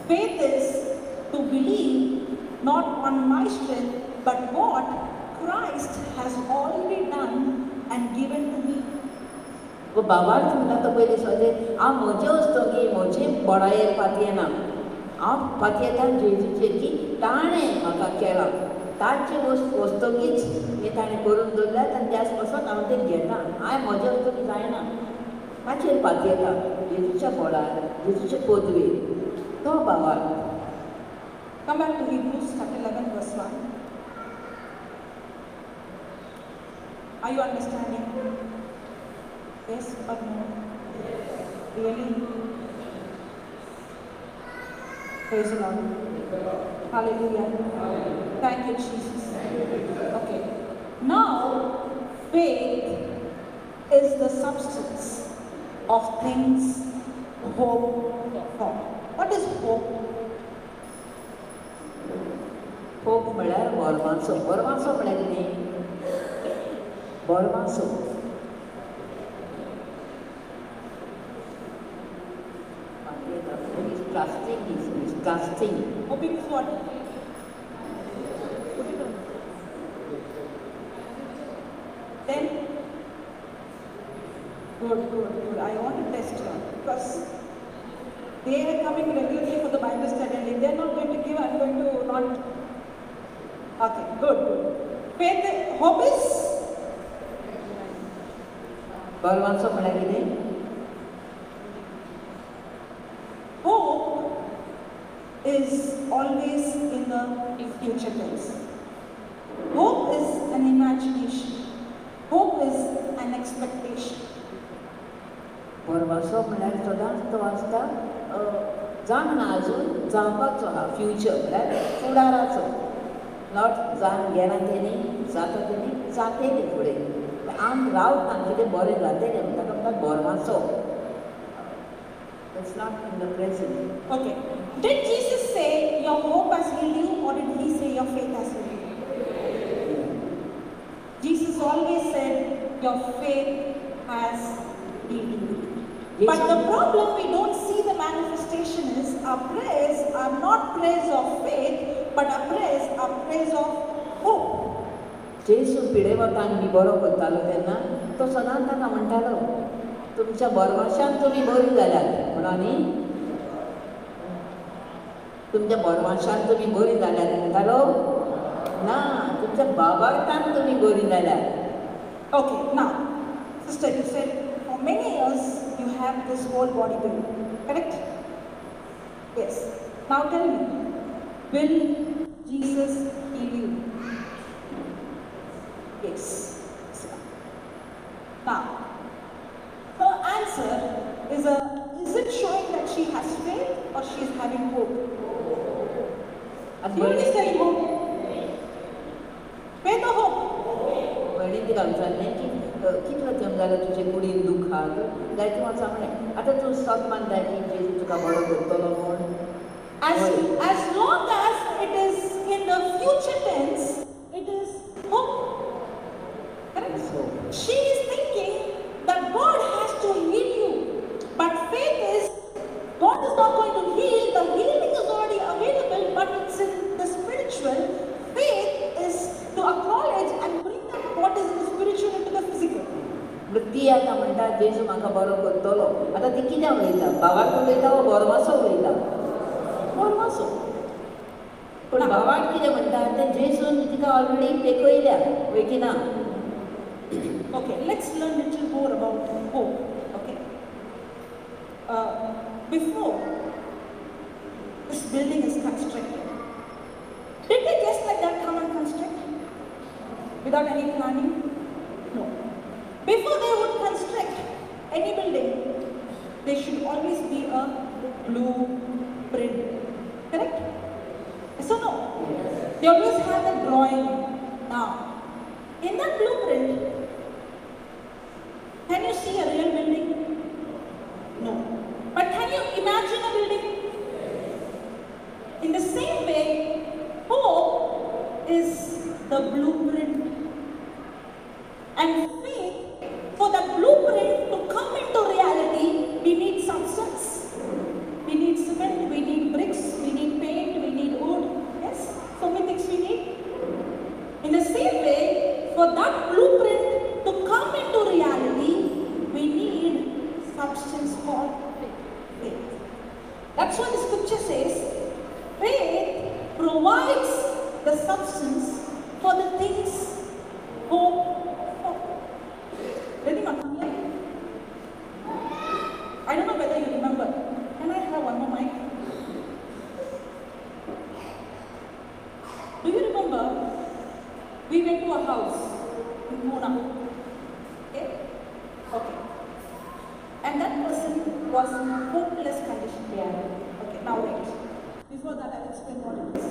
Speaker 1: Faith is to believe not on my strength, but what Christ has already done and given to me.
Speaker 2: बाबार्थ म्हणटा तो पयलीं सगळें हांव म्हजें वस्तगी म्हजे बडायेर पातयेना, हांव पातयेता जेजूचेर की ताणें म्हाका केलां, ताचे वस्तगीच हें ताणें करून दवरल्यात आनी त्याच पासून हांव तें घेता. हांवें म्हजें वस्तगी जायना, ताचेर पातयेता जेजूच्या बळार, जेजूचे पदवेर. तो बाबार्थ.
Speaker 1: Come back to Hebrews chapter 11 verse 1. Are you understanding? Yes or no? Yes. Really? Praise the Lord. Hallelujah. Hallelujah. Thank you, Jesus. Okay. Now, faith is the substance of things hoped for. What is hope?
Speaker 2: Hope म्हळ्यार बरवांचो. बरवांचो म्हळ्यार कितें? बरवांचो. Is trusting, is trusting.
Speaker 1: Hoping is what? Put it on. Then? Good, good, good. I want to test you because they are coming regularly for the Bible study and if they are not going to give, I am going to not. Okay, good, good. Faith, hope is?
Speaker 2: बरवांचो म्हळ्यार कितें?
Speaker 1: Hope is always in the future tense. Hope is an imagination. Hope is an expectation.
Speaker 2: बरवांचो म्हळ्यार सदांच तो आसता जावंक ना अजून, जावपाचो आहा, फ्युचर म्हळ्यार फुडाराचो. Not जावन गेला तेणी, जाता तेणी, जातेली फुडें. आम रावता कितें बरें जातेलें म्हणटा ताका म्हणटात बरवांचो. It's not in the present.
Speaker 1: Okay. Did Jesus say your hope has healed you, or did he say your faith has healed you? Jesus always said your faith has healed you. But the problem we don't see the manifestation is our prayers are not prayers of faith, but our prayers are prayers of hope.
Speaker 2: जेजू पिडेवतान बी बरो करतालो तेन्ना तो सदांच ताका म्हणटालो तुमच्या बरवाशान तुमी बरी जाल्यात म्हणून न्ही, तुमच्या बरवाशान तुमी बरी जाल्यात म्हणटालो ना, तुमच्या बाबार्थान तुमी बरी जाल्यात.
Speaker 1: Okay, now sister, you said for many years you have this whole body pain, correct? Yes. Now tell me, will Jesus heal you? Yes. Now, her answer is is it showing that she has faith or she is having hope? She is telling hope. Faith or hope?
Speaker 2: भयणीन तिका विचारलें की कितलो तेंप जालो तुजे कुडीन दुखा, जायते वर्सां म्हणलें आतां तूं सत मानता की जेजू तुका बरो करतलो म्हूण?
Speaker 1: As long as it is in the future tense, it is hope. Correct?
Speaker 2: So,
Speaker 1: she is thinking that God has to heal you. But faith is, God is not going to heal, the healing is already available, but it's in the spiritual. Faith is to acknowledge and bring up what is in the spiritual into the physical.
Speaker 2: ती आतां म्हणटा जेजू म्हाका बरो करतलो. आतां ती कितें उलयता? बाबाक उलयता वो बरवासो उलयता? बरवासो. पूण बाबाक कितें म्हणटा तें जेजून तिका ऑलरेडी पेकयल्या वय की ना?
Speaker 1: Okay, let's learn little more about hope. Okay. Before this building is constructed, did they just like that come and construct without any planning? No. Before they would construct, Any building, there should always be a blueprint. Correct? Yes or no?
Speaker 2: Yes.
Speaker 1: They always have a drawing. Now, in that blueprint, can you see a real building? No. But can you imagine a building? In the same way, hope is the blueprint. And faith, for that blueprint to come into reality, we need substance. We need cement, we need bricks, we need paint, we need wood. Yes? So many things we need. In the same way, for that blueprint to come into reality, we need substance called faith. That's what the scripture says. Faith provides the substance for the things hoped for. Ridhima, come here. I don't know whether you remember. Can I have one more mic? Do you remember we went to a house in Pune? Okay? Okay. And that person was in hopeless condition.
Speaker 3: Yeah.
Speaker 1: Okay, now wait. Before that, I'll explain what it is.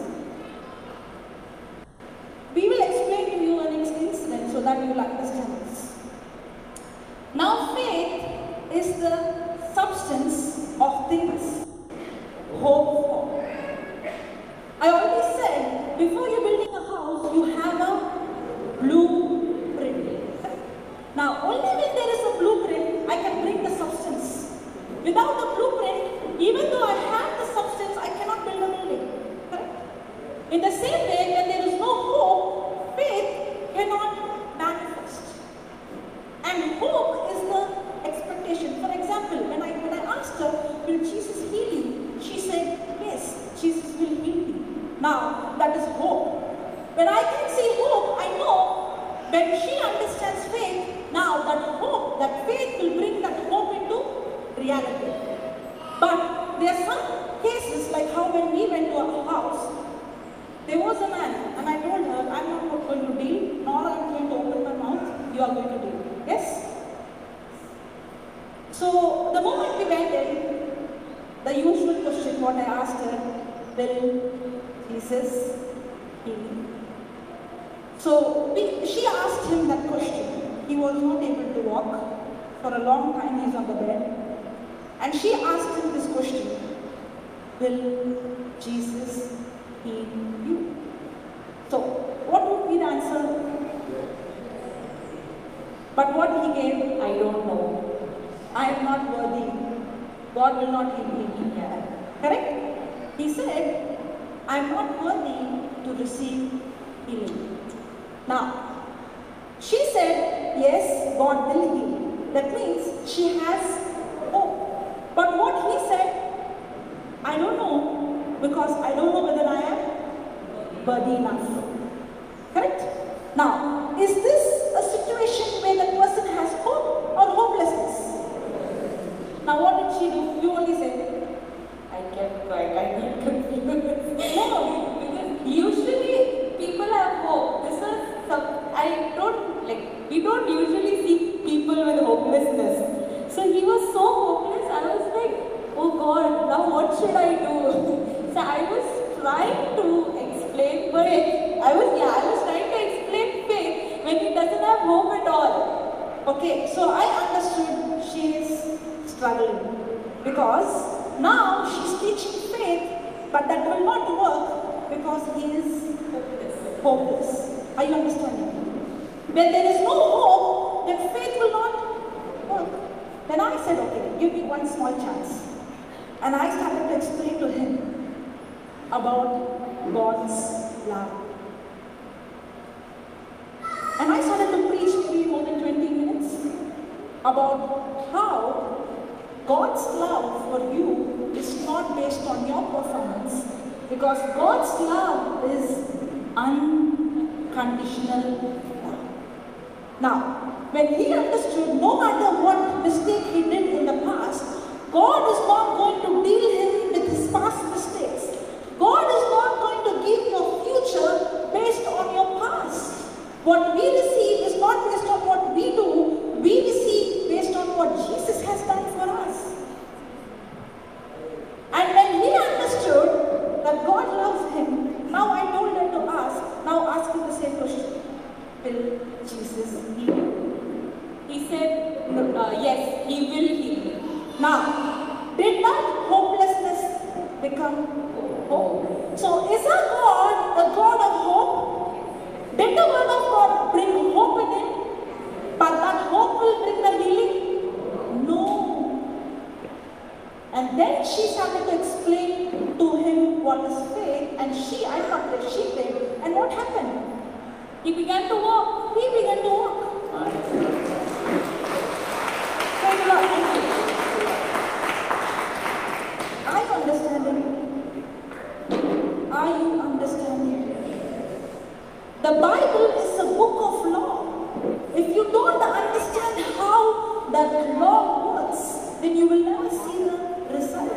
Speaker 1: We will explain to you an incident so that you will understand this. Now, faith is the substance of things hoped for. I already said, before you're building a house, you have a blueprint. Now, only when there is a blueprint, I can bring the substance. Without the blueprint, even though I have the substance, I cannot build a building. Correct? In the same way, when there is no hope, faith cannot manifest. And hope is the expectation. For example, when I asked her, will Jesus heal you? She said, yes, Jesus will heal me. Now, that is hope. When I can see hope, I know when she understands faith, now that hope, that faith will bring that hope into reality. But there are some cases, like how when we went to a house, there was a man, and I told her, I'm not going to deal, nor I'm going to open my mouth, you are going to deal. Yes? So, the moment we went in, the usual question what I asked her, will Jesus heal me? So, she asked him that question. He was not able to walk. For a long time, he's on the bed. And she asked him this question, will Jesus heal you? So, what would be the answer? But what he gave,
Speaker 3: I don't know.
Speaker 1: I am not worthy. God will not heal me.
Speaker 3: Yeah.
Speaker 1: Correct? He said, I am not worthy to receive healing. Now, she said, yes, God will heal. That means she has hope. But what he said, I don't know, because I don't know whether I am worthy enough. Correct? Now, is this a situation where the person has hope or hopelessness? Now, what did she do? You only said.
Speaker 3: I kept quiet. I got confused.
Speaker 1: No.
Speaker 3: Because usually people have hope. This is some, I don't, like, we don't usually see people with hopelessness. So he was so hopeless. I was like, oh God, now what should I do? So I was trying to explain, but I was trying to explain faith when he doesn't have hope at all.
Speaker 1: Okay, so I understood she is struggling because now she's teaching faith, but that will not work because he is
Speaker 3: hopeless.
Speaker 1: Hopeless. Are you understanding? When there is no hope, then faith will not work. Then I said, okay, give me one small chance. And I started to explain to him about God's love. And I started to preach maybe more than 20 minutes about how God's love for you is not based on your performance, because God's love is unconditional love. Now, when he understood no matter what mistake he did in the past, God is not going to deal him with his past mistakes. God is not going to give your future based on your past. What we receive is not based on what we do. We receive based on what Jesus
Speaker 3: yes, he will heal me.
Speaker 1: Now, did that hopelessness become hope? So is our God a God of hope? Did the word of God bring hope in him? But that hope will bring the healing? No. And then she started to explain to him what is faith, and she, I'm not there, she prayed. And what happened?
Speaker 3: He began to walk.
Speaker 1: He began to walk. Praise the Lord. Thank you. Are you understanding? Are you understanding? The Bible is a book of law. If you don't understand how that law works, then you will never see the result.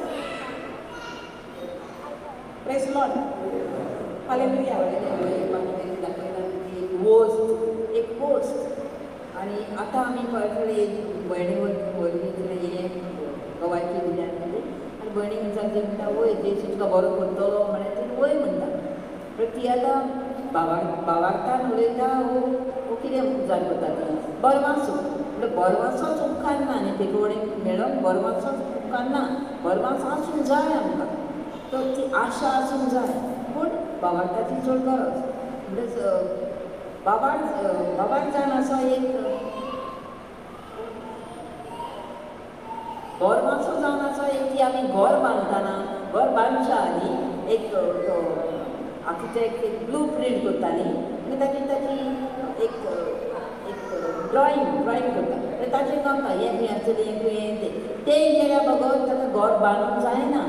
Speaker 1: Praise the Lord. Hallelujah.
Speaker 2: एक post आनी आतां आमी पळयतले भयणी वरवीं तिणें हें गवायकी दिल्या आनी भयणी विचारता ती म्हणटा वय जेजू तुका बरो करतलो म्हळ्यार ती वय म्हणटा. पण ती आतां भावार्थान उलयता वो कितें विचार करता ती बरवासो म्हणल्यार बरवासोच उपकारना न्ही पेकोवणी मेळप बरवासोच उपकारना, बरवासो आसूंक जाय आमकां, तर ती आशा आसूंक जाय, पूण भावार्थाची चड गरज. म्हणटच बाबाक जावन आसा एक बोरमासो जावन आसा एक ती आमी घर बांदतना घर बांदच्या आदी एक तो आर्किटेक्ट एक ब्लू प्रिंट करता न्ही, मागीर ताची ताची एक एक ड्रॉइंग ड्रॉइंग करता, मागीर ताचें गावता हें खंय आसतलें हें खंय हें तें तें केल्या बगर ताका घर बांदूंक जायना.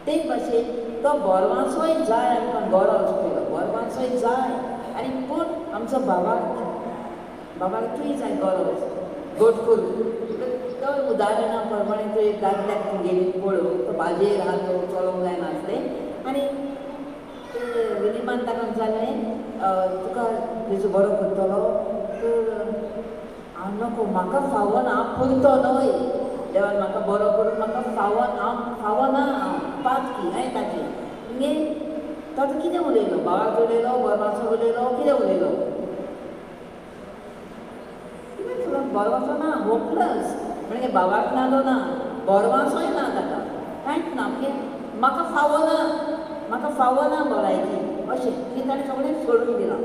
Speaker 2: ते भाशेन तो बोरमासोय जाय आमकां गरज पयलो बोरमासोय जाय आनी पूण आमचो बाबाक बाबाकूय जाय गरज गोट करूं. तो उदाहरणा प्रमाणे तो एक दादल्याक तुगेली पळोवंक तो बाजेर आहा तो चलोवंक जायनासलें आनी विलिमान ताका विचारलें तुका तेजो बरो करतलो तर हांव नको म्हाका फावना हांव पुरतो न्हय देवान म्हाका बरो करून म्हाका फावना हांव फावना हांव पातकी हांवें ताचें मागीर तो आतां कितें उलयलो बाबाक उलयलो बरवाचो उलयलो कितें उलयलो कितें बरवाचो ना होपलस म्हणजे बाबाक ना तो ना बरवाचोय ना ताका कांयच ना म्हणजे म्हाका फावना म्हाका फावना भलायकी अशें की ताणें सगळें सोडून दिलां.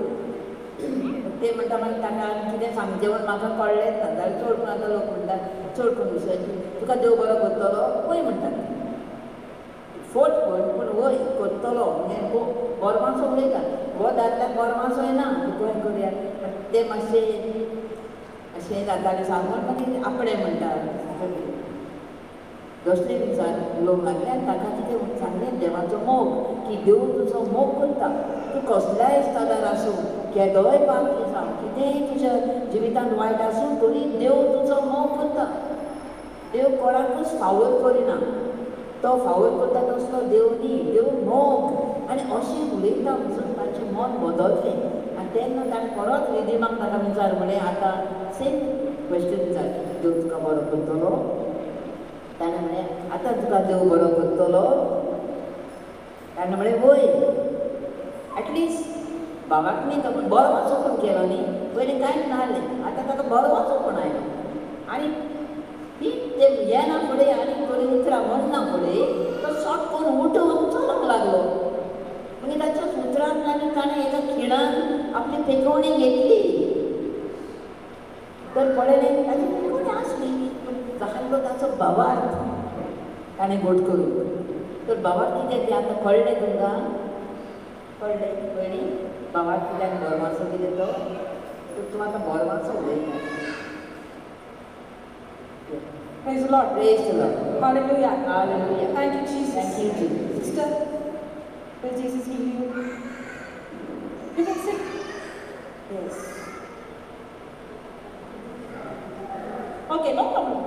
Speaker 2: ते म्हणटा मागीर ताका कितें सांगचें म्हूण म्हाका कळ्ळेंच ना जाल्यार चड करून आतां लोक म्हणटा चड करून दुसऱ्याची तुका देव बरो करतलो वय म्हणटात फोट पळय पूण वय करतलो म्हणजे बोरमासो उलयतात हो दादल्याक बोरमासोय ना तुवें करुया ते मातशें अशें जातालें सांगून मागीर आपणें म्हणटा दुसरे विचार उलोवंक लागले आनी ताका कितें सांगलें देवाचो मोग की देव तुजो मोग करता तूं कसल्याय स्तरार आसूं केदोय पापी जावं कितेंय तुज्या जिवितांत वायट आसूं तरी देव तुजो मोग करता. देव कोणाकूच फावोर करिना, तो फावोर करता तसलो देव न्ही, देव मोग. आनी अशें उलयता म्हणून ताचें मन बदललें आनी तेन्ना ताणें परत रिदिमाक ताका विचार म्हणलें आतां सेम क्वेश्चन विचार देव तुका बरो करतलो ताणें म्हणलें आतां तुका देव बरो करतलो ताणें म्हणलें वय एटलिस्ट बाबाक न्ही तो पूण बरो वाचो कोण केलो न्ही पयलीं कांयच नासलें आतां ताका बरो वाचो कोण आयलो आनी ती ते येना फुडें आनी थोडीं उतरां म्हणना फुडें तो शॉर्ट करून उठून चलोंक लागलो. मागीर ताच्या उतरांतल्यान ताणें एका खिणान आपली पेकोवणी घेतली तर पळयलें ताची पेकोवणी आसली पूण जाल्लो ताचो भावार्थ ताणें गोट करून तर भावार्थ कितें तें आतां कळ्ळें तुमकां कळ्ळें पयलीं भावार्थ कित्याक बोरमासो कितें तो तर तूं आतां बोरमासो उलयता.
Speaker 1: Praise the Lord.
Speaker 2: Praise the Lord.
Speaker 1: Hallelujah.
Speaker 2: Hallelujah.
Speaker 1: Thank you, Jesus.
Speaker 2: Thank you, Jesus.
Speaker 1: Sister, will Jesus heal you? You can sit. Yes. Okay, no problem.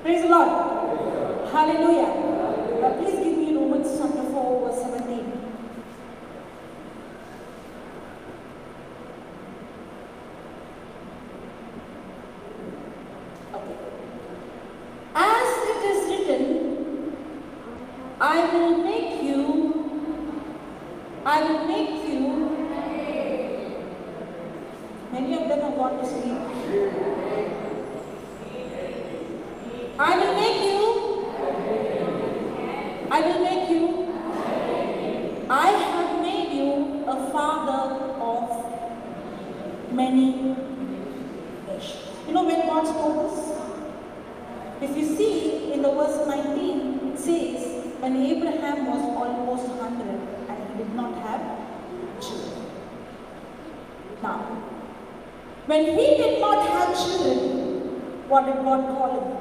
Speaker 1: Praise the Lord. Hallelujah. Please give me Romans chapter 4, verse 17. Okay. As it is written, I will make you. Many of them have gone to sleep. I will make you. I will make you. I have made you a father of many nations. You know when God spoke this? If you see in the verse 19, it says, when Abraham was almost 100 and he did not have children. Now, when he did not have children, what did God call him?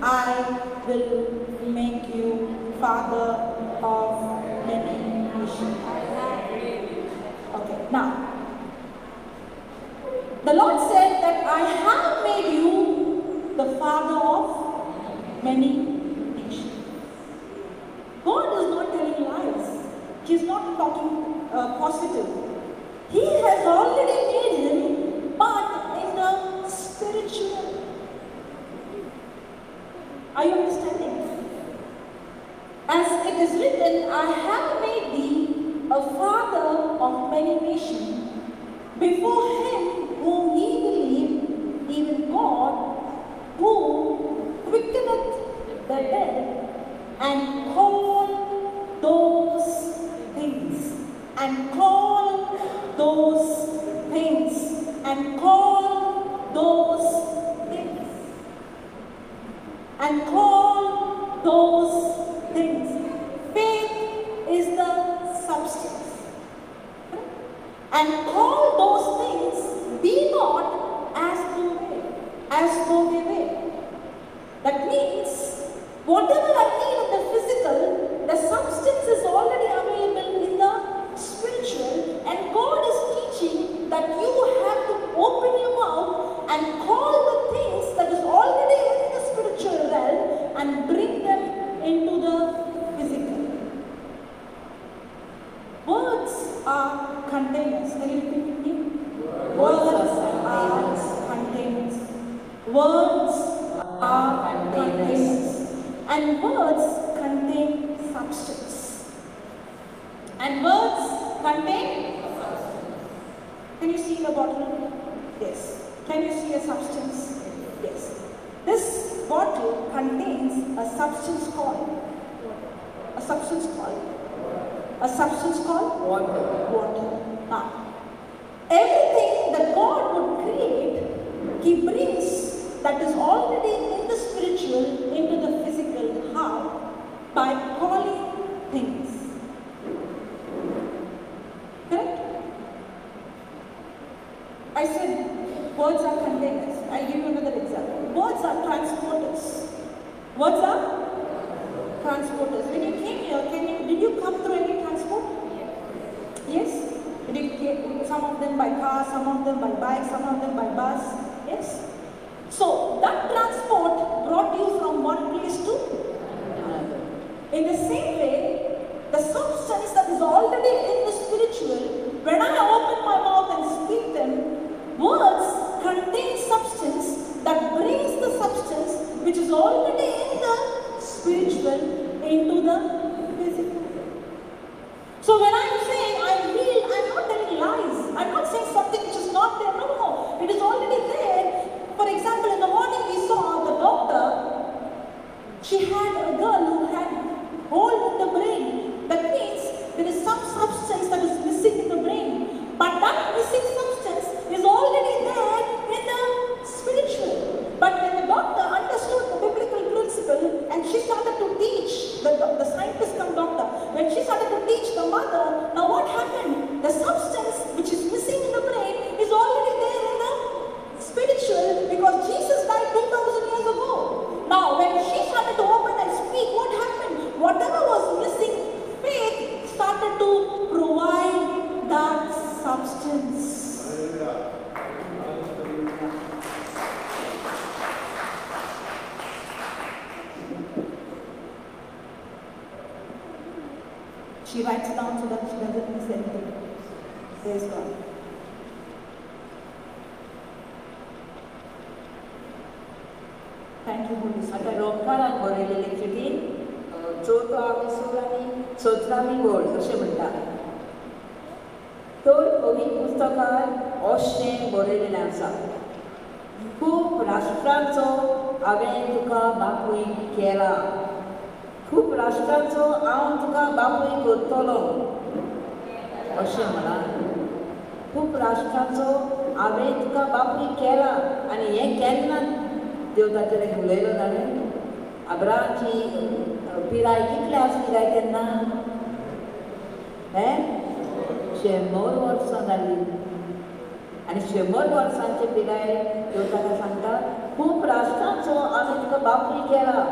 Speaker 1: I will make you father of many nations. Okay, now, the Lord said that I have made you the father of many nations. God is not telling lies. He is not talking positive. He has already made him, but in the spiritual. Are you understanding? As it is written, I have made thee a father of many nations, before him whom ye believe, even God, who quickeneth the dead, and call those things, and call those things, and call those things, and call those things. Faith is the substance. And call those things be not as though they were. That means whatever I need in the physical, the substance is already available in the spiritual, and God is teaching that you have to open your mouth and call the things that is already in the spiritual realm and bring them into the physical. Words are containers. Can you repeat with me? Words are containers. Words are containers. And words contain substance. And words contain substance. Can you see the bottle? Yes. Can you see a substance? Yes. This bottle contains a substance called water. Water. Now, everything that God would create, He brings that is already in the spiritual into the physical. How? By calling things. Correct? I said words are containers. I'll give you another example. Words are transporters. Words are transporters. When you came here, did you come through any transport? Yes? Did you get some of them by car, some of them by bike, some of them by bus? Yes? So that transport brought you from one place to another. In the same way, the substance that is already in the spiritual, when I open my mouth and speak them, words contain substance that brings the substance which is already in the spiritual into the physical. So when I'm saying I'm healed, I'm not telling lies. I'm not saying something which is not there. No, no, it is already there. For example, in the morning we saw the doctor. She had a girl who had hole in the brain. That means there is some substance that is missing in the brain. But that missing substance is already there in the spiritual. But when the doctor understood the biblical principle and she started to teach, the scientist come doctor, when she started to teach the mother, now what happened? The substance which is missing in the brain is already there in the spiritual, because Jesus died 2,000 years ago. Now when she started to open and speak, what happened? Whatever was missing, faith started to provide that substance. She writes down so that she doesn't miss anything. Praise God. Thank you, Holy Spirit.
Speaker 2: आतां रोमकारान बरयलेले चिटीन चवथो आवेसूर आनी सतरावी वळ अशें म्हणटा. तर पवित्र पुस्तकान अशें बरयलेलें आसा, खूब राष्ट्रांचो हांवें तुका बापूय केला, खूब राष्ट्रांचो हांव तुका बापूय करतलो अशें म्हणा. खूब राष्ट्रांचो हांवें तुका बापूय केला. आनी हें केन्ना देव ताचेर उलयलो जाणें? अब्राहामाची पिराय कितली आसली काय तेन्ना? हें 100 वर्सां जालीं. आनी 100 वर्सांचे पिराय देव ताका सांगता खूब राष्ट्रांचो हांवें तुका बापूय केला.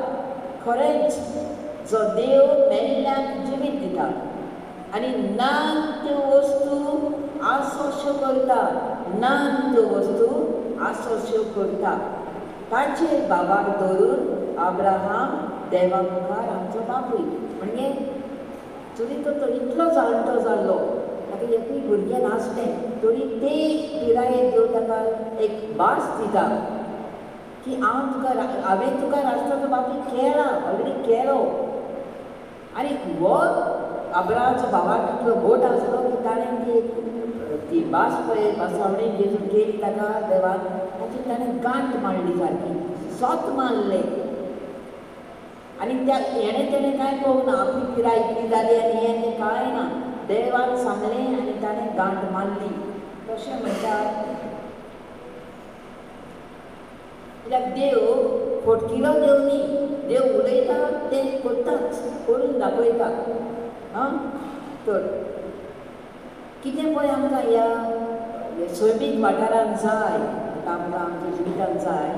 Speaker 2: खरेंच जो देव मेल्ल्यांक जिवीत दिता आनी ना त्यो वस्तू आसोश्यो करता, ना त्यो वस्तू आसोश्यो करता, ताचेर बाबाक धरून अब्राहम देवा मुखार आमचो बापूय. म्हणजे तरी तो इतलो जाणटो जाल्लो, ताका एकूय भुरगें नासलें, तरी ते पिरायेर देव ताका एक भास दिता की हांव तुका, हांवें तुका राष्ट्राचो बापूय केला, ऑलरेडी केलो. आनी हो अब्राहामाचो बाबाक इतलो घोट आसलो की ताणें ती ती भास पळय भासावणी जेजून केली ताका देवान, ताची ताणें गांठ मांडली सारकी, सोत मानलें. आनी त्या हेणें तेणें कांय पळोवंक ना, आपली पिराय इतली जाली आनी हें तें कांय ना, देवान सांगलें आनी ताणें गांठ मारली. तशें म्हणटात कित्याक देव फटकिलो देव न्ही, देव उलयता तें करताच, करून दाखयता. आं तर कितें पळय आमकां ह्या सैमीक वाठारांत जाय, आमकां आमच्या जिवितांत जाय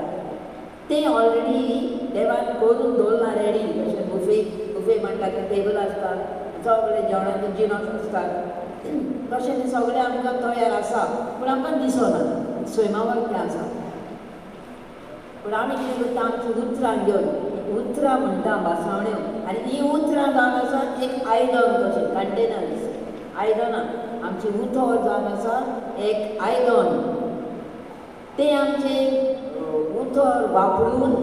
Speaker 2: तें ऑलरेडी देवान करून दवरलां रेडी. जशें बुफे बुफे म्हणटा तें टेबल आसता, सगळे जेवणाचे जिनस आसतात, तशें तें सगळें आमकां तयार आसा, पूण आमकां दिसना, सैमावर तें आसा. पूण आमी कितें करता, आमचीं उतरां घेवन, उतरां म्हणटा भासावण्यो, आनी हीं उतरां जावन आसा एक आयदन कशें, कंटेनर्स आयदनां, आमचें उतर जावन आसा एक आयदन, तें आमचें उतर वापरून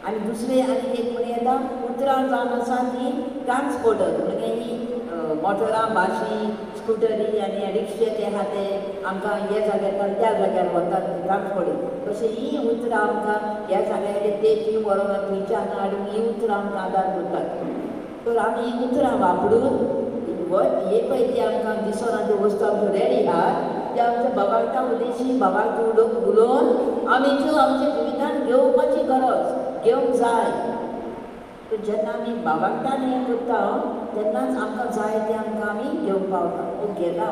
Speaker 2: आनी दुसरें आनी एक म्हण येता उतरां जावन आसा ती ट्रान्सपोर्टर, म्हणजे ही मोटरां, बाशी, स्कुटरी आनी रिक्षे ते आहा ते आमकां ह्या जाग्यार त्या जाग्यार वतात ट्रान्सपोर्टींग. तशें हीं उतरां आमकां ह्या जाग्यार ते थंय व्हरोन थंयच्यान हाडून हीं उतरां आमकां आदार करतात. तर आमी हीं उतरां वापरून हे पळय ती आमकां दिसना त्यो वस्तू आमच्यो रेडी आहात, त्या आमच्या बाबाक उदेशी बाबाक उलोवन आमी त्यो आमच्या जिवितांत घेवपाची गरज, घेवंक जाय. तर जेन्ना आमी बाबाकतान हें करता तेन्नाच आमकां जाय तें आमकां आमी घेवंक पावता, ओ घेता.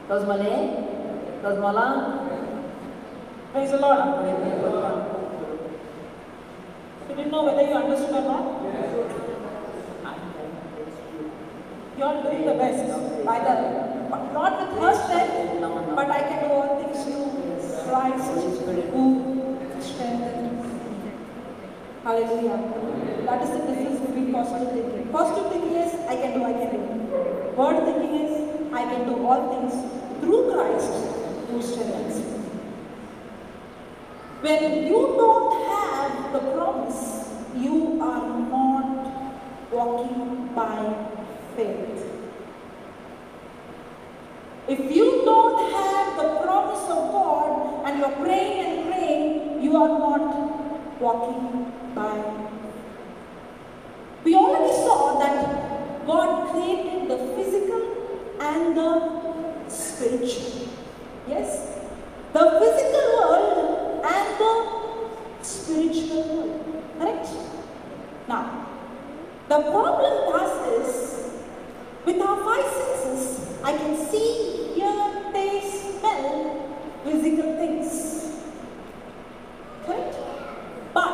Speaker 2: तोच मले तोच मला.
Speaker 1: Praise the Lord. You didn't know whether you understood or not? You are doing the best by the, not with her strength, but I can do all things through Christ who strengthens me. Hallelujah. That is the difference between positive thinking. Positive thinking is, I can do, I can do. Word thinking is, I can do all things through Christ who strengthens me. When you don't have the promise, you are not walking by faith. If you don't have the promise of God and you're praying and praying, you are not walking by faith. We already saw that God created the physical and the spiritual. Yes? The physical world and the spiritual world. Correct? Now, the problem with us is, with our five senses, I can see, hear, taste, smell physical things. Correct? But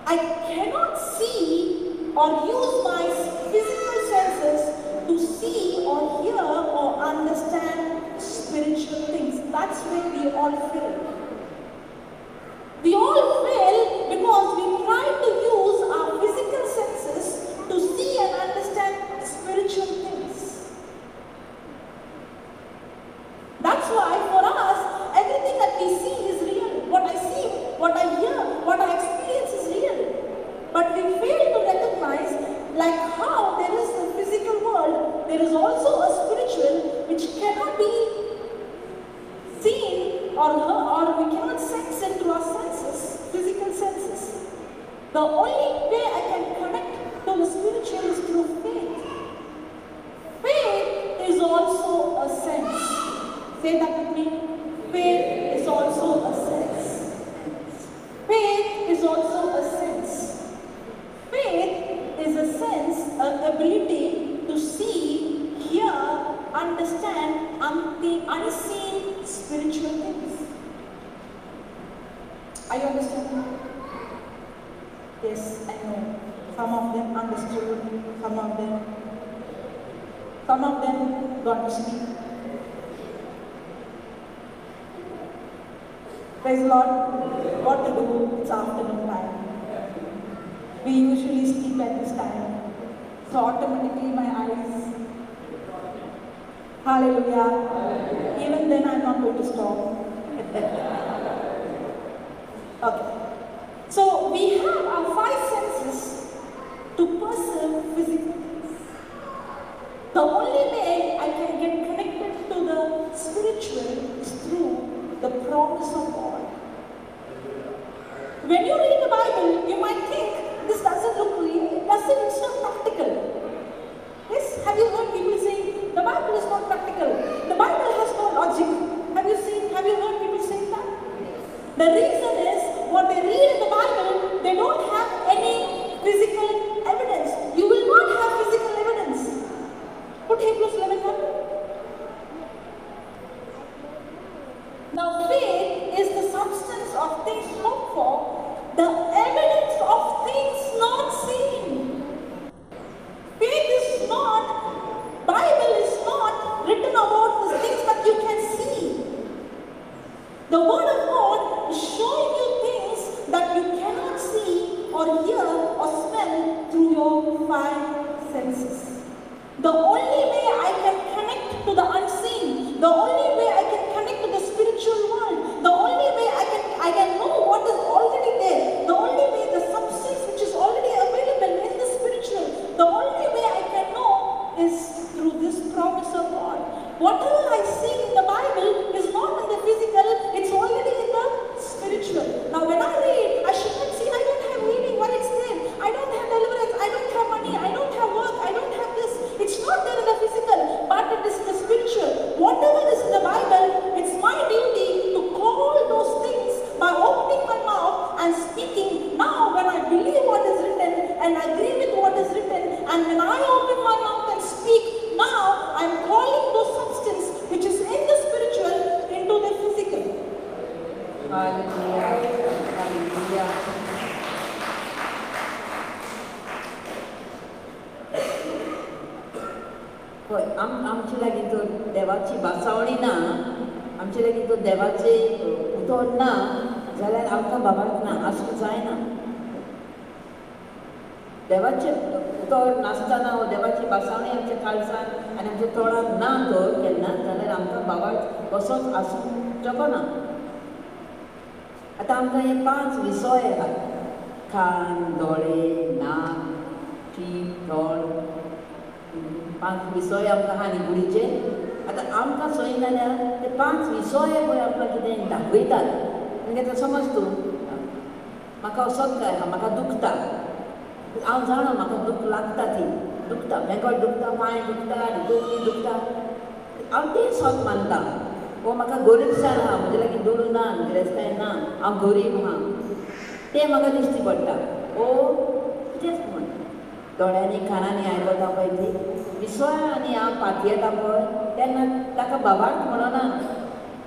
Speaker 1: I cannot see or use my physical senses to see or hear or understand spiritual things. That's where we all fail. We all fail because we try to use our physical senses to see and understand spiritual things. That's why for us, everything that we see is real. What I see, what I hear, what I experience is real. But we fail to recognize, like how there is a physical world, there is also a spiritual which cannot be seen or heard, or we cannot sense The only way I can connect to the spiritual is through faith. Faith is also a sense. Say that with me. Faith is also a sense. Faith is also a sense. Faith is a sense, an ability to see, hear, understand the unseen spiritual things. Are you understanding? Yes, I know. Some of them understood, some of them got to sleep. Praise the Lord. What to do? It's afternoon time. We usually sleep at this time. So automatically my eyes. Hallelujah. Even then I'm not going to stop. Okay. So we have our five senses to perceive physical things. The only way I can get connected to the spiritual is through the promise of God. When you read the Bible, you might think this doesn't look real, it's not practical. Yes, have you heard people saying the Bible is not practical? The Bible has no logic. Have you heard people saying that? The reason is, what they read in the Bible, they don't have any physical evidence. You will not have physical evidence. Put Hebrews 11:1. Now faith is the substance of things hoped for, the evidence of things not seen. Faith is not, Bible is not written about the things that you can see. The Word of God is showing you things that you cannot see or hear or smell through your five senses. The only way I can connect to the unseen, the only way I can connect to the spiritual world, the only way I can know what is already there, the only way the substance which is already available in the spiritual, the only way I can know is through this promise of God. Whatever I see in the Bible is not in the physical, it's already in the spiritual. Now when I read, I should not see, I don't have reading, why it's there? I don't have deliverance, I don't have money, I don't have work, I don't have this. It's not there in the physical, but it is in the spiritual. Whatever is in the Bible, it's my duty to call those things by opening my mouth and speaking. Now when I believe what is written and agree with what is written, and when I open my mouth and speak, now I'm calling those substance which is in the spiritual into the physical.
Speaker 2: Hallelujah. Hallelujah. पळय आमचे लागीं तर देवाची भासावणी ना, आमचे लागीं तर देवाचें उतर ना जाल्यार आमकां बाबाक ना आसूंक जायना. देवाचें उतर नासतना वो देवाची भासावणी आमच्या काळजान आनी आमच्या तोंडान ना तर केन्ना जाल्यार आमकां बाबाक कसोच आसूंक शकना. आतां आमकां हे पांच विसोय आहात, कान, दोळे, नाक, जीब, तोंड, पांच विसोय आमकां आहा न्ही कुडीचे. आतां आमकां सोय जाल्यार ते पांच विसोय पळय आमकां कितें दाखयतात. म्हणजे आतां समज तूं म्हाका असोच काय आहा, म्हाका दुखता, हांव जाणा म्हाका दूख लागता, ती दुखता, मेकळ दुखता, पांय दुखता आनी तकली दुखता, हांव तें सत मानता. वो म्हाका गरीबसाण आहा, म्हजे लागीं दुडू ना, गिरेस्ताय ना, हांव गरीब आहा, तें म्हाका दिश्टी पडटा. ओ कितेंच म्हण दोळ्यांनी कानांनी आयकता पळय ती विसोळ्यांनी हांव पातयेता पळय तेन्ना ताका बाबाक म्हणना.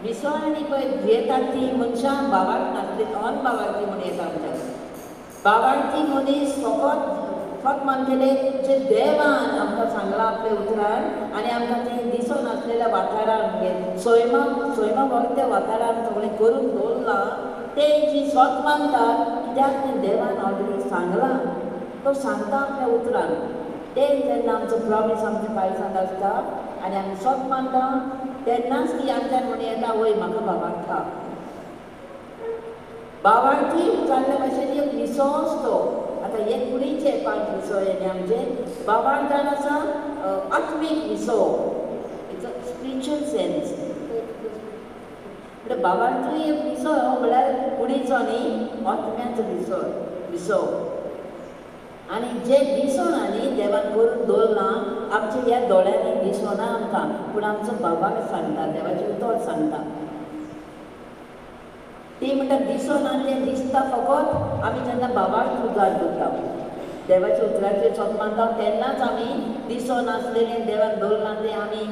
Speaker 2: विसोळ्यांनी पळय जियेतात ती मनशां बाबाक नासली, अनबाबाची म्हण येता आमच्या. बाबाची मनीस फकत फक्त मानतले जे देवान आमकां सांगलां आपल्या उतरान आनी आमकां तें दिसो नासलेल्या वाठारान सैमा सैमा भोंवती त्या वाठारान सगळें करून दवरलां तें जी सत मानतात कित्याक तें देवान ऑलरेडी सांगलां, तो सांगता आपल्या उतरान. तें जेन्ना आमचो प्रॉमीस आमच्या काळजांत आसता आनी आमी सत मानता तेन्नाच ती आमच्यान म्हण येता वय म्हाका बाबाक आहा. बाबाची विचारल्या भाशेन एक विसोस तो. आतां हे कुडीचे पांच विसो हे आमचे बाबान जावन आसा आत्मीक Wiseau, it's a spiritual sense. म्हणल्यार बाबांचोय एक विसो हो म्हणल्यार कुडीचो न्ही, आत्म्याचो विसो विसो. आनी जे दिसना न्ही देवान करून दवरलां आमच्या ह्या दोळ्यांनी दिसना आमकां, पूण आमचो बाबाक सांगता, देवाचें उतर सांगता. ती म्हणटा दिसना तें दिसता फकत आमी जेन्ना बाबाक उजार करता, देवाच्या उतराचेर सोद मानता तेन्नाच आमी दिसनासलेलें देवान दवरलां तें आमी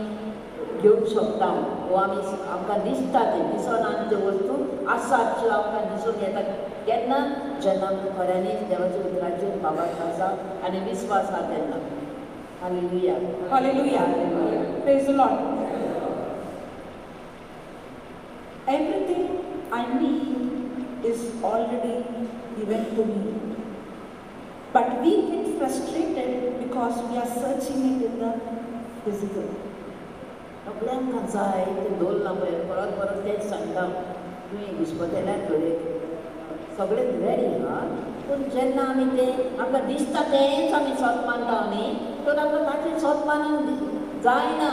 Speaker 2: घेवंक शकता वो आमी आमकां दिसता तें दिसना त्यो वस्तू आसात त्यो आमकां दिसून येता. केन्ना? जेन्ना आमकां खऱ्यांनीच देवाच्या उतराचेर बाबाक आसा आनी विस्वास आसा तेन्ना. Hallelujah.
Speaker 1: Hallelujah. Praise the Lord. Everything I need is already given to me. But we get frustrated because we are searching it in the physical.
Speaker 2: सगळें आमकां जाय तें दवरलां पळय, परत परत तेंच सांगता, तुवें घुस्पतल्यार थोडे सगळें रेडी आहा, पूण जेन्ना आमी तें आमकां दिसता तेंच आमी सत मानता न्ही, तर आमकां ताचें सत मानूंक जायना.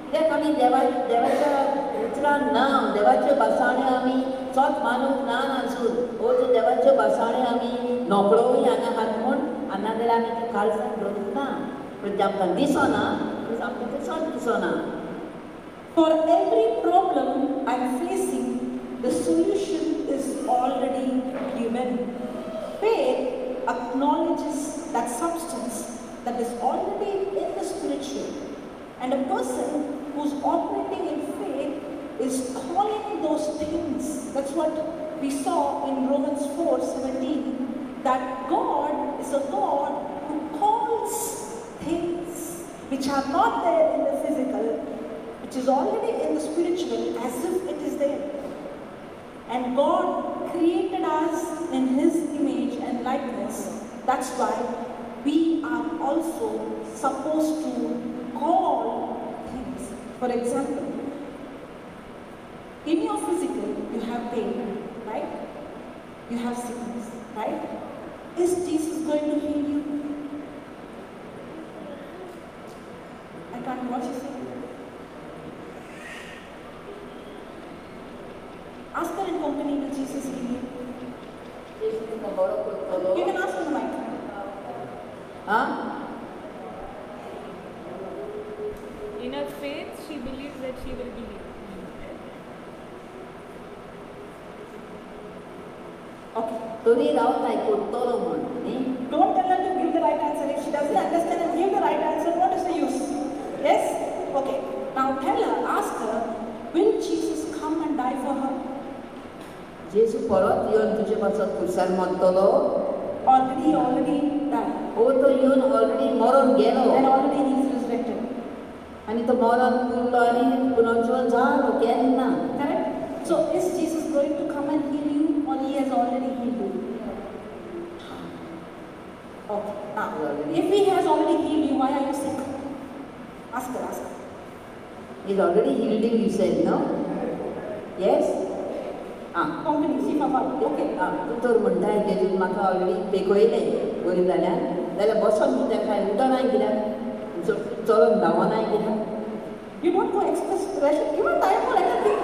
Speaker 2: कित्याक आमी देवाच्या उतरान ना, देवाच्यो भासाण्यो आमी सत मानूंक ना आजून. वो त्यो देवाच्यो भासाण्यो आमी नोकळोय हांगा आहात म्हूण, आनी नाजाल्यार आमी तें काळजान धरूंक ना. पूण तें आमकां दिसना, आमकां तें सत दिसना.
Speaker 1: For every problem I'm facing, the solution is already given. Faith acknowledges that substance that is already in the spiritual. And a person who's operating in faith is calling those things. That's what we saw in Romans 4:17, that God is a God who calls things which are not there in the physical, which is already in the spiritual, as if it is there. And God created us in His image and likeness. That's why we are also supposed to call things. For example, in your physical, you have pain, right? You have sickness, right? Is Jesus going to heal you? I can't watch you say. Ask her in company, will Jesus heal you? You can ask on the mic.
Speaker 2: Huh?
Speaker 3: In her faith, she believes that she will be healed.
Speaker 1: Okay.
Speaker 2: Don't
Speaker 1: tell her to give the right answer. If she doesn't understand and give the right answer, what is the use? Yes? Okay. Now tell her, ask her, will Jesus come and die for her?
Speaker 2: जेजू परत येवन तुजे पासत खुर्सार मरतलो?
Speaker 1: Already died.
Speaker 2: ओ तो येवन already मरोन गेलो.
Speaker 1: And already he is resurrected.
Speaker 2: आनी तो मरोन उरलो आनी पुनर्जीवन जालो केन्ना.
Speaker 1: Correct? So is Jesus going to come and heal you, or he has already healed you? Okay. Now, if he has already healed you, why are you sick? Ask her, ask her.
Speaker 2: He's already healed you, you said, no? Yes? Ah.
Speaker 1: Company, see Papa. Okay.
Speaker 2: Ah, तूं तर म्हणटाय जेजून म्हाका already पेकयलें बरी जाल्यार, जाल्यार बसोन कित्याक काय उठनाय कित्याक, चलोन धांवनाय कित्याक?
Speaker 1: You don't go express pressure. Give her time for anything.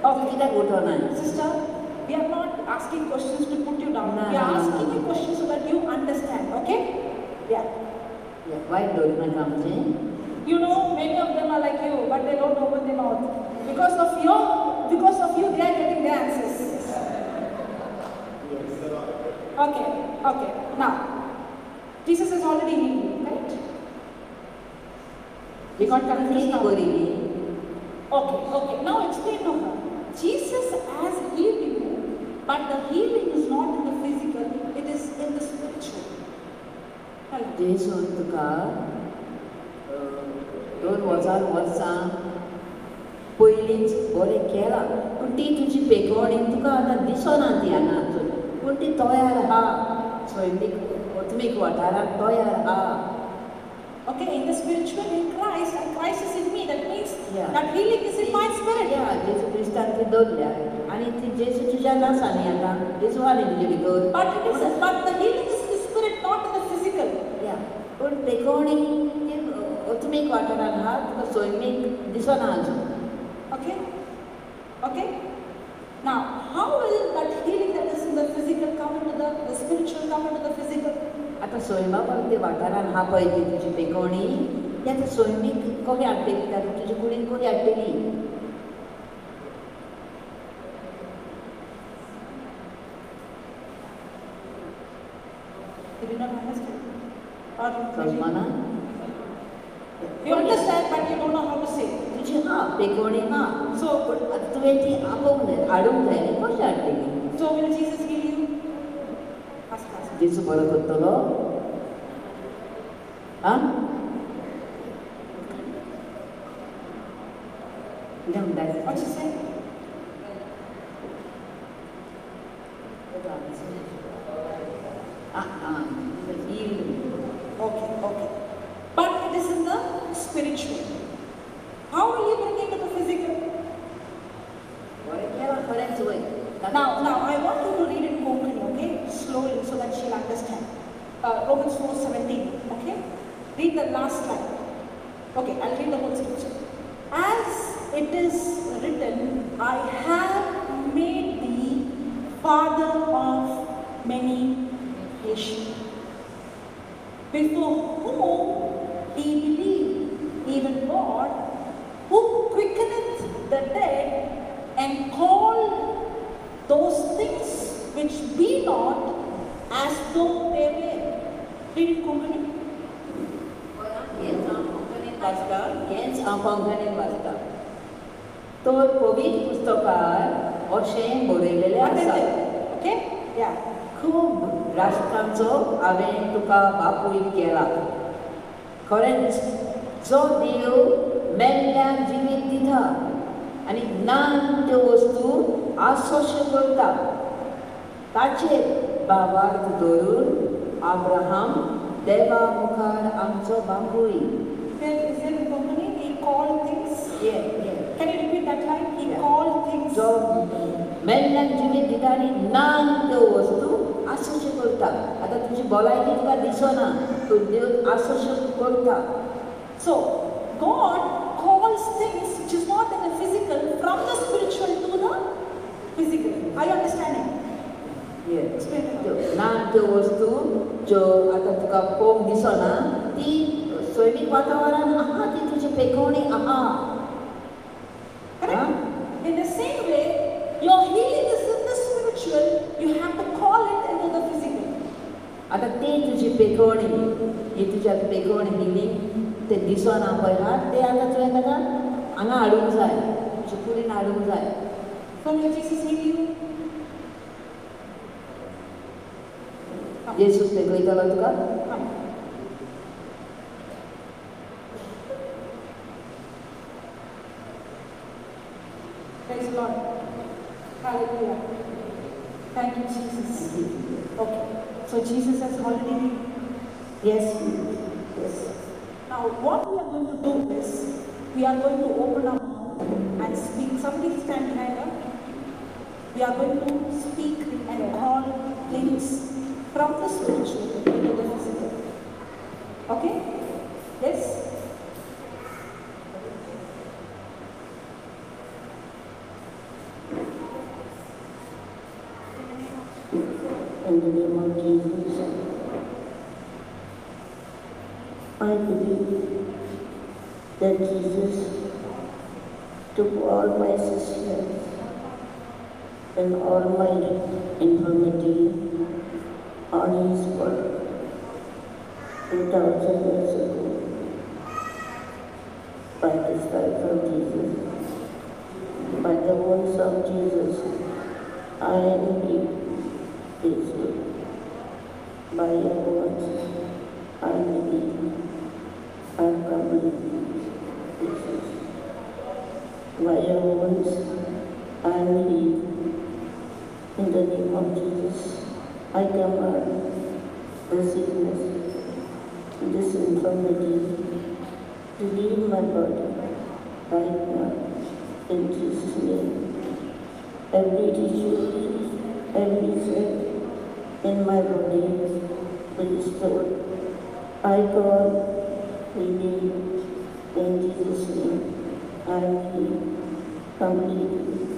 Speaker 2: Okay. कित्याक उठनाय?
Speaker 1: Sister, we are not asking questions to put you down.
Speaker 2: No,
Speaker 1: we are
Speaker 2: no,
Speaker 1: asking
Speaker 2: no.
Speaker 1: you questions so that you understand. Okay? Yeah.
Speaker 2: Yeah. Why don't you come?
Speaker 1: You know, many of them are like you, but they don't open their mouth. Because of you, they are getting the answers.
Speaker 2: Yes.
Speaker 1: Okay, okay. Now, Jesus has already healed you, right? You got confused now. Okay, okay. Now explain to her. Jesus has healed you, but the healing is not in the physical, it is in the spiritual. Tell her.
Speaker 2: जेजून तुका 2000 वर्सां पयलींच बरें केलां, पूण ती तुजी पेकोवणी तुका आतां दिसना ती हांगा आजून, पूण ती तयार आहा, सैमीक आत्मीक वाठारांत तयार आहा.
Speaker 1: Okay, in the spiritual, in Christ, and Christ is in me. That means
Speaker 2: yeah.
Speaker 1: That healing is in my spirit.
Speaker 2: Yeah, जेजू क्रिस्तान ती दवरल्या आनी ती जेजू तुज्यान आसा न्ही आतां, जेजू आहा न्ही तुजे भितर.
Speaker 1: But the healing is in the spirit, not in the physical.
Speaker 2: Yeah, पूण पेकोवणी ती आत्मीक वाठारांत आहा, तुका सैमीक दिसना आजून.
Speaker 1: Okay? Okay? Now, how will that healing that is in the physical come into the spiritual come into the physical?
Speaker 2: आतां सैमा ते वाठारान आहा पळय ती तुजी पेकोवणी ती आतां सैमीक कशी हाडटली आतां तुजे कुडीन कशी हाडटली?
Speaker 1: You did not understand? Or
Speaker 2: समजना?
Speaker 1: You understand, but you don't know how to say.
Speaker 2: तुजी हा पेकोवणी हा
Speaker 1: So,
Speaker 2: पूण आतां तुवें ती आपोवंक जाय हाडूंक जाय न्ही कशी हाडटली?
Speaker 1: so will Jesus heal you? Ask, ask.
Speaker 2: जेजू बरो करतलो आं कितें म्हणटा?
Speaker 1: What she say?
Speaker 2: Healed.
Speaker 1: Okay, okay. But it is in the spiritual. How will you bring it to the physical?
Speaker 2: बरें केलां खरेंच वय.
Speaker 1: Now I want you to read in Konkani, okay? Slowly, so that she'll understand. Romans 4:17, okay? Read the last line. Okay, I'll read the whole scripture. As it is written, I have made thee father of many nations, before whom he believed, even God, who quickeneth the dead and called those things which be not as though they were. Read in Konkani.
Speaker 2: हेंच हांव कोंकणीन वाचता, हेंच हांव कोंकणीन वाचता. तर पवित्र पुस्तकार अशें बरयलेलें आसा,
Speaker 1: Okay? Yeah.
Speaker 2: खूब राष्ट्रांचो हांवें तुका बापूय केला. खरेंच जो देव मेल्ल्याक जिवीत दिता आनी ना त्यो वस्तू आसोश्यो करता, ताचेर भावार्थ धरून आब्राहाम देवा मुखार आमचो बापूय.
Speaker 1: There is in Konkani, he called things.
Speaker 2: Yeah, yeah.
Speaker 1: Can you repeat that line? He
Speaker 2: Yeah.
Speaker 1: called things.
Speaker 2: जो मेल्ल्याक जिवीत दिता आनी ना त्यो वस्तू आसोश्यो करता. आतां तुजी भलायकी तुका दिसना, पूण देव आसोश्यो करता.
Speaker 1: So, God calls things which is not in the physical from the spiritual to the physical. Are you understanding?
Speaker 2: Yeah.
Speaker 1: Explain it.
Speaker 2: त्यो ना त्यो वस्तू ज्यो आतां तुका पळोवंक दिसना ती सैमीक वातावरण आहा, ती तुजी पेकोवणी आहा.
Speaker 1: Correct? In the same way, your healing is in the spiritual, you have to call it into the physical.
Speaker 2: आतां ती तुजी पेकोवणी ही तुजी आतां पेकोवणी हिलींग ते दिसना पळय हा, ते आतां तुवें ताका हांगा हाडूंक जाय, तुजे कुडीन हाडूंक जाय.
Speaker 1: So will Jesus heal you? Come.
Speaker 2: जेजू पेकयतलो तुका?
Speaker 1: Come. Praise the Lord. Hallelujah. Thank you, Jesus. Okay. So Jesus has already.
Speaker 2: Yes. Yes.
Speaker 1: Now what we are going to do is we are going to open our mouth and speak. Somebody stand behind her. We are going to speak and call things from the spiritual to the physical. Okay? Yes?
Speaker 4: In the name of Jesus, I believe that Jesus took all my sins and all my infirmity on his body 2,000 years ago. By the stripes of Jesus, by the wounds of Jesus, I am healed. By your words, I am healed. I am completely Jesus. By your wounds, I am healed. In the name of Jesus, I command the sickness, this infirmity, to leave my body right now. In Jesus' name. Every tissue, every cell in my body be restored. I call healing in Jesus' name. I am healed completely.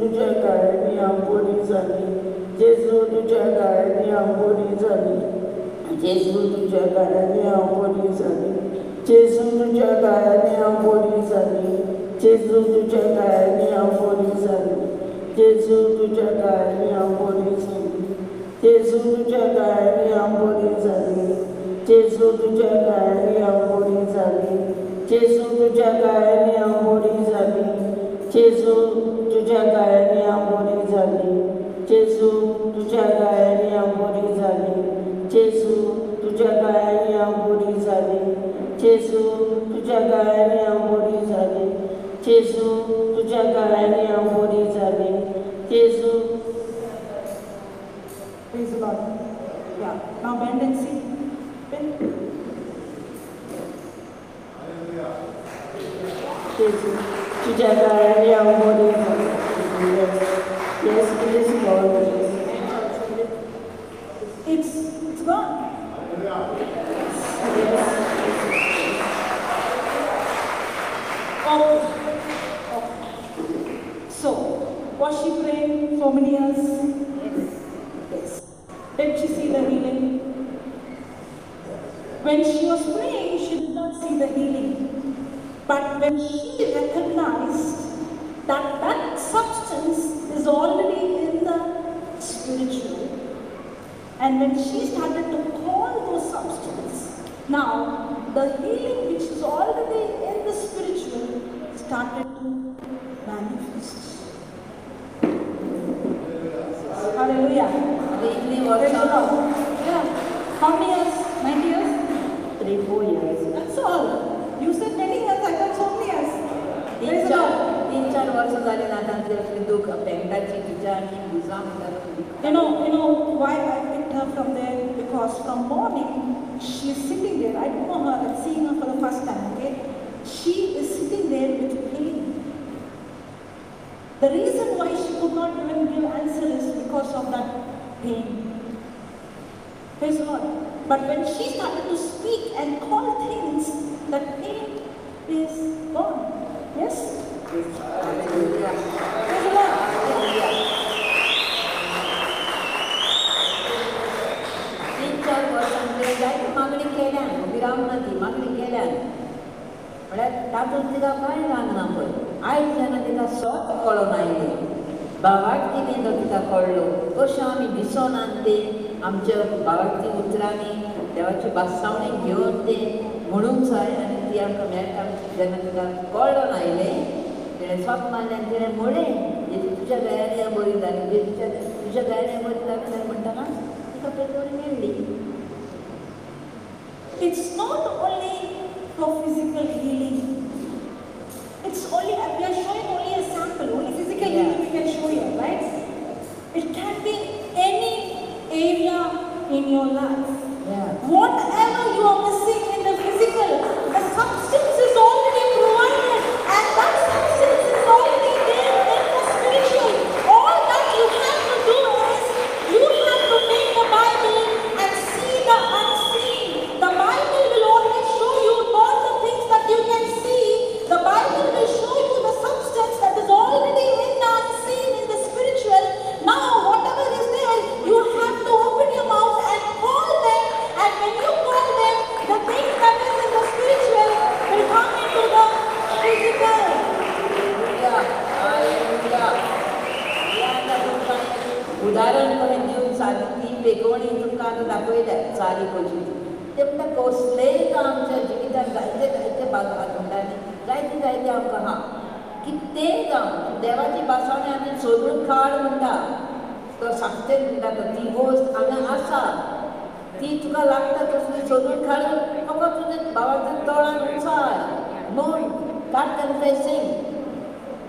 Speaker 4: तुझ्या दयानी हांव बरी जाली. जेजू तुझ्या दयानी हांव बरी जाली. जेजू तुझ्या दयानी हांव बरी जाली. जेजू तुझ्या दयानी हांव बरी जाली. जेजू तुझ्या दयानी हांव बरी जाली. जेजू तुझ्या दयानी हांव बरी जाली. जेजू तुझ्या दयानी हांव बरी जाली. जेजू तुझ्या दयानी हांव बरी जाली. जेजू तुझ्या दयानी हांव बरी जाली. जेजू तुझ्या दयानी हांव बरी जाली. जेजू तुझ्या दयानी हांव बरी जाली. जेजू तुझ्या दयानी हांव बरी जाली. जेजू तुझ्या दयानी हांव बरी जाली. जेजू तुझ्या दयानी हांव बरी जाली. जेजू.
Speaker 1: Praise the Lord. Yeah. Now bend and see. Bend.
Speaker 4: जेजू तुझ्या दयानी हांव बरी जाली. Yes, yes, it is gone.
Speaker 1: It's gone.
Speaker 4: Yes.
Speaker 1: Okay. Okay. So, was she praying for many years?
Speaker 2: Yes.
Speaker 1: Yes. Did she see the healing? When she was praying, she did not see the healing. But when she recognized that that substance is already in the spiritual, and when she started to call those substance, now the healing which is already in the spiritual started to manifest. Hallelujah.
Speaker 2: आतां इतलीं
Speaker 1: Praise the
Speaker 2: वर्सां
Speaker 1: Lord. Yeah. How many years? 90 years?
Speaker 4: 3-4 years.
Speaker 1: That's all. You said many years, I got so many years.
Speaker 2: तीन
Speaker 1: Praise the
Speaker 2: चार
Speaker 1: Lord.
Speaker 2: तीन चार वर्सां जालीं ना तांची असली दूख पेंटाची तुज्या आनी भुजां म्हणटा.
Speaker 1: You know why I picked her from there? Because from morning she's sitting there. I don't know her. I'm seeing her for the first time. Okay, she is sitting there with pain. The reason why she could not even give answer is because of that pain. Praise the Lord. But when she started to speak and call things, that pain is gone. Yes?
Speaker 2: Hallelujah.
Speaker 1: Praise the Lord.
Speaker 2: Hallelujah. तीन चार वर्सां जायती मागणी केल्यान विराम ना ती मागणी केल्यान म्हळ्यार तातूंत तिका कांय जावंक ना पळय. आयज जेन्ना तिका सोत कळोन आयली भावार्थी बी तो तिका कळ्ळो कशें आमी दिसोना तें आमच्या भावार्थी उतरांनी देवाची भासावणी घेवन तें म्हणूंक जाय आनी ती आमकां मेळटा. जेन्ना तिका कळोन आयलें तिणें सोत मारलें आनी तिणें म्हळें जेजू तुज्या दयानी हांव बरी जाली. जेजू तुज्या दयानी हांव बरी जाली म्हणटना तिका पेटोवन मेळ्ळी.
Speaker 1: It's not only for physical healing. It's only, we are showing only a sample, only physical healing we can show here, right? It can be any area in your life.
Speaker 2: Yeah.
Speaker 1: Whatever you are missing in the physical, the substance is already provided, and that substance is already there in the spiritual. All that you have to do is, you have to take the Bible and see the unseen. The Bible will always show you not the things that you can see. The Bible will show you the substance that is already in the unseen, in the spiritual. Now, whatever is there, you have to open your mouth and call them. And when you call them, the thing that is in the spiritual will come into the physical.
Speaker 2: Hallelujah. Hallelujah. हे आतां तुमकां उदाहरण करून दिवन सादी ती पेकोवणी तुमकां आतां दाखयल्या चाली कशी ते म्हणटा कसलेय काम आमच्या जिवितांत जायते जायते भाग म्हणटा न्ही जायते जायते आमकां आहा कितेंय जावं देवाची भासावणी आमी सोदून काड म्हणटा तो सांगते म्हणटा तो ती गोश्ट हांगा आसा ती तुका लागता तसली सोदून काडून फकत तुजें भावाच्या तोंडान उचार म्हण काड कन्फेसींग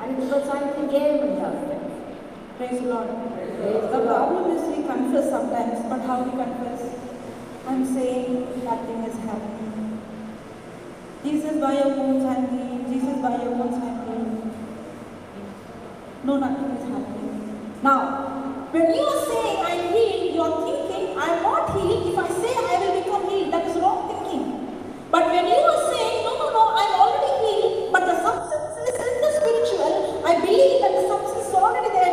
Speaker 2: आनी तुका सारकें घे म्हणटा.
Speaker 1: Praise the Lord.
Speaker 2: Praise
Speaker 1: The
Speaker 2: the Lord.
Speaker 1: problem is we confess sometimes, but how we confess? I'm saying nothing is happening. Jesus, by your wounds I'm healed. Jesus, by your wounds I'm healed. No, nothing is happening. Now, when you are saying I'm healed, you are thinking I'm not healed. If I say I will become healed, that is wrong thinking. But when you are saying, no, no, no, I'm already healed, but the substance is in the spiritual, I believe that the substance is already there.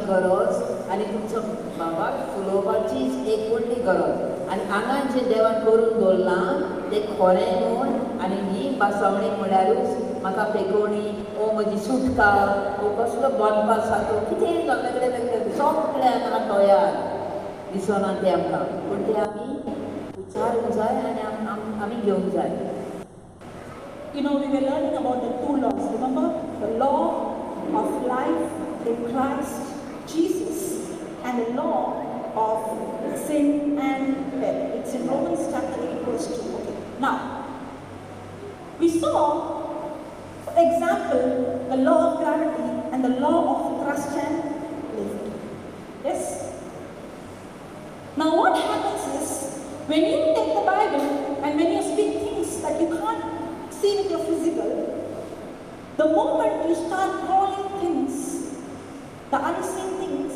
Speaker 2: गरज आनी तुमचो बाबाक फुलोवपाची एक व्हडली गरज. आनी आंगान जें देवान करून दवरलां तें खरें न्हू. आनी ही भासावणी म्हळ्यारूच म्हाका पेकोवणी ओ म्हजी सुटका ओ कसलो बांदपास जातो कितें वेगळे वेगळे सगळें आमकां तयार दिसना तें आमकां, पूण तें आमी विचारूंक जाय आनी आमी घेवंक जाय.
Speaker 1: You know, we were learning about the two laws, remember? The law of life in Christ Jesus and the law of sin and death. It's in Romans chapter 8, verse 2. Okay. Now, we saw, for example, the law of gravity and the law of thrust and lift. Yes? Now what happens is, when you take the Bible and when you speak things that you can't see with your physical, the moment you start calling things, the unseen things,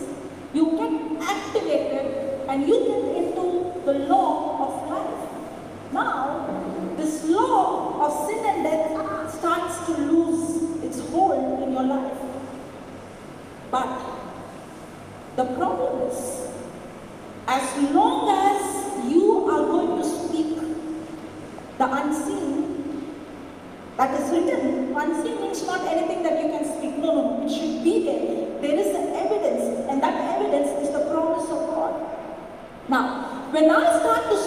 Speaker 1: you get activated and you get into the law of life. Now, this law of sin and death starts to lose its hold in your life. But the problem is, as long as you are going to speak the unseen that is written, unseen means not anything that you can speak. No, no, no, it should be there. There is an evidence, and that evidence is the promise of God. Now, when I start to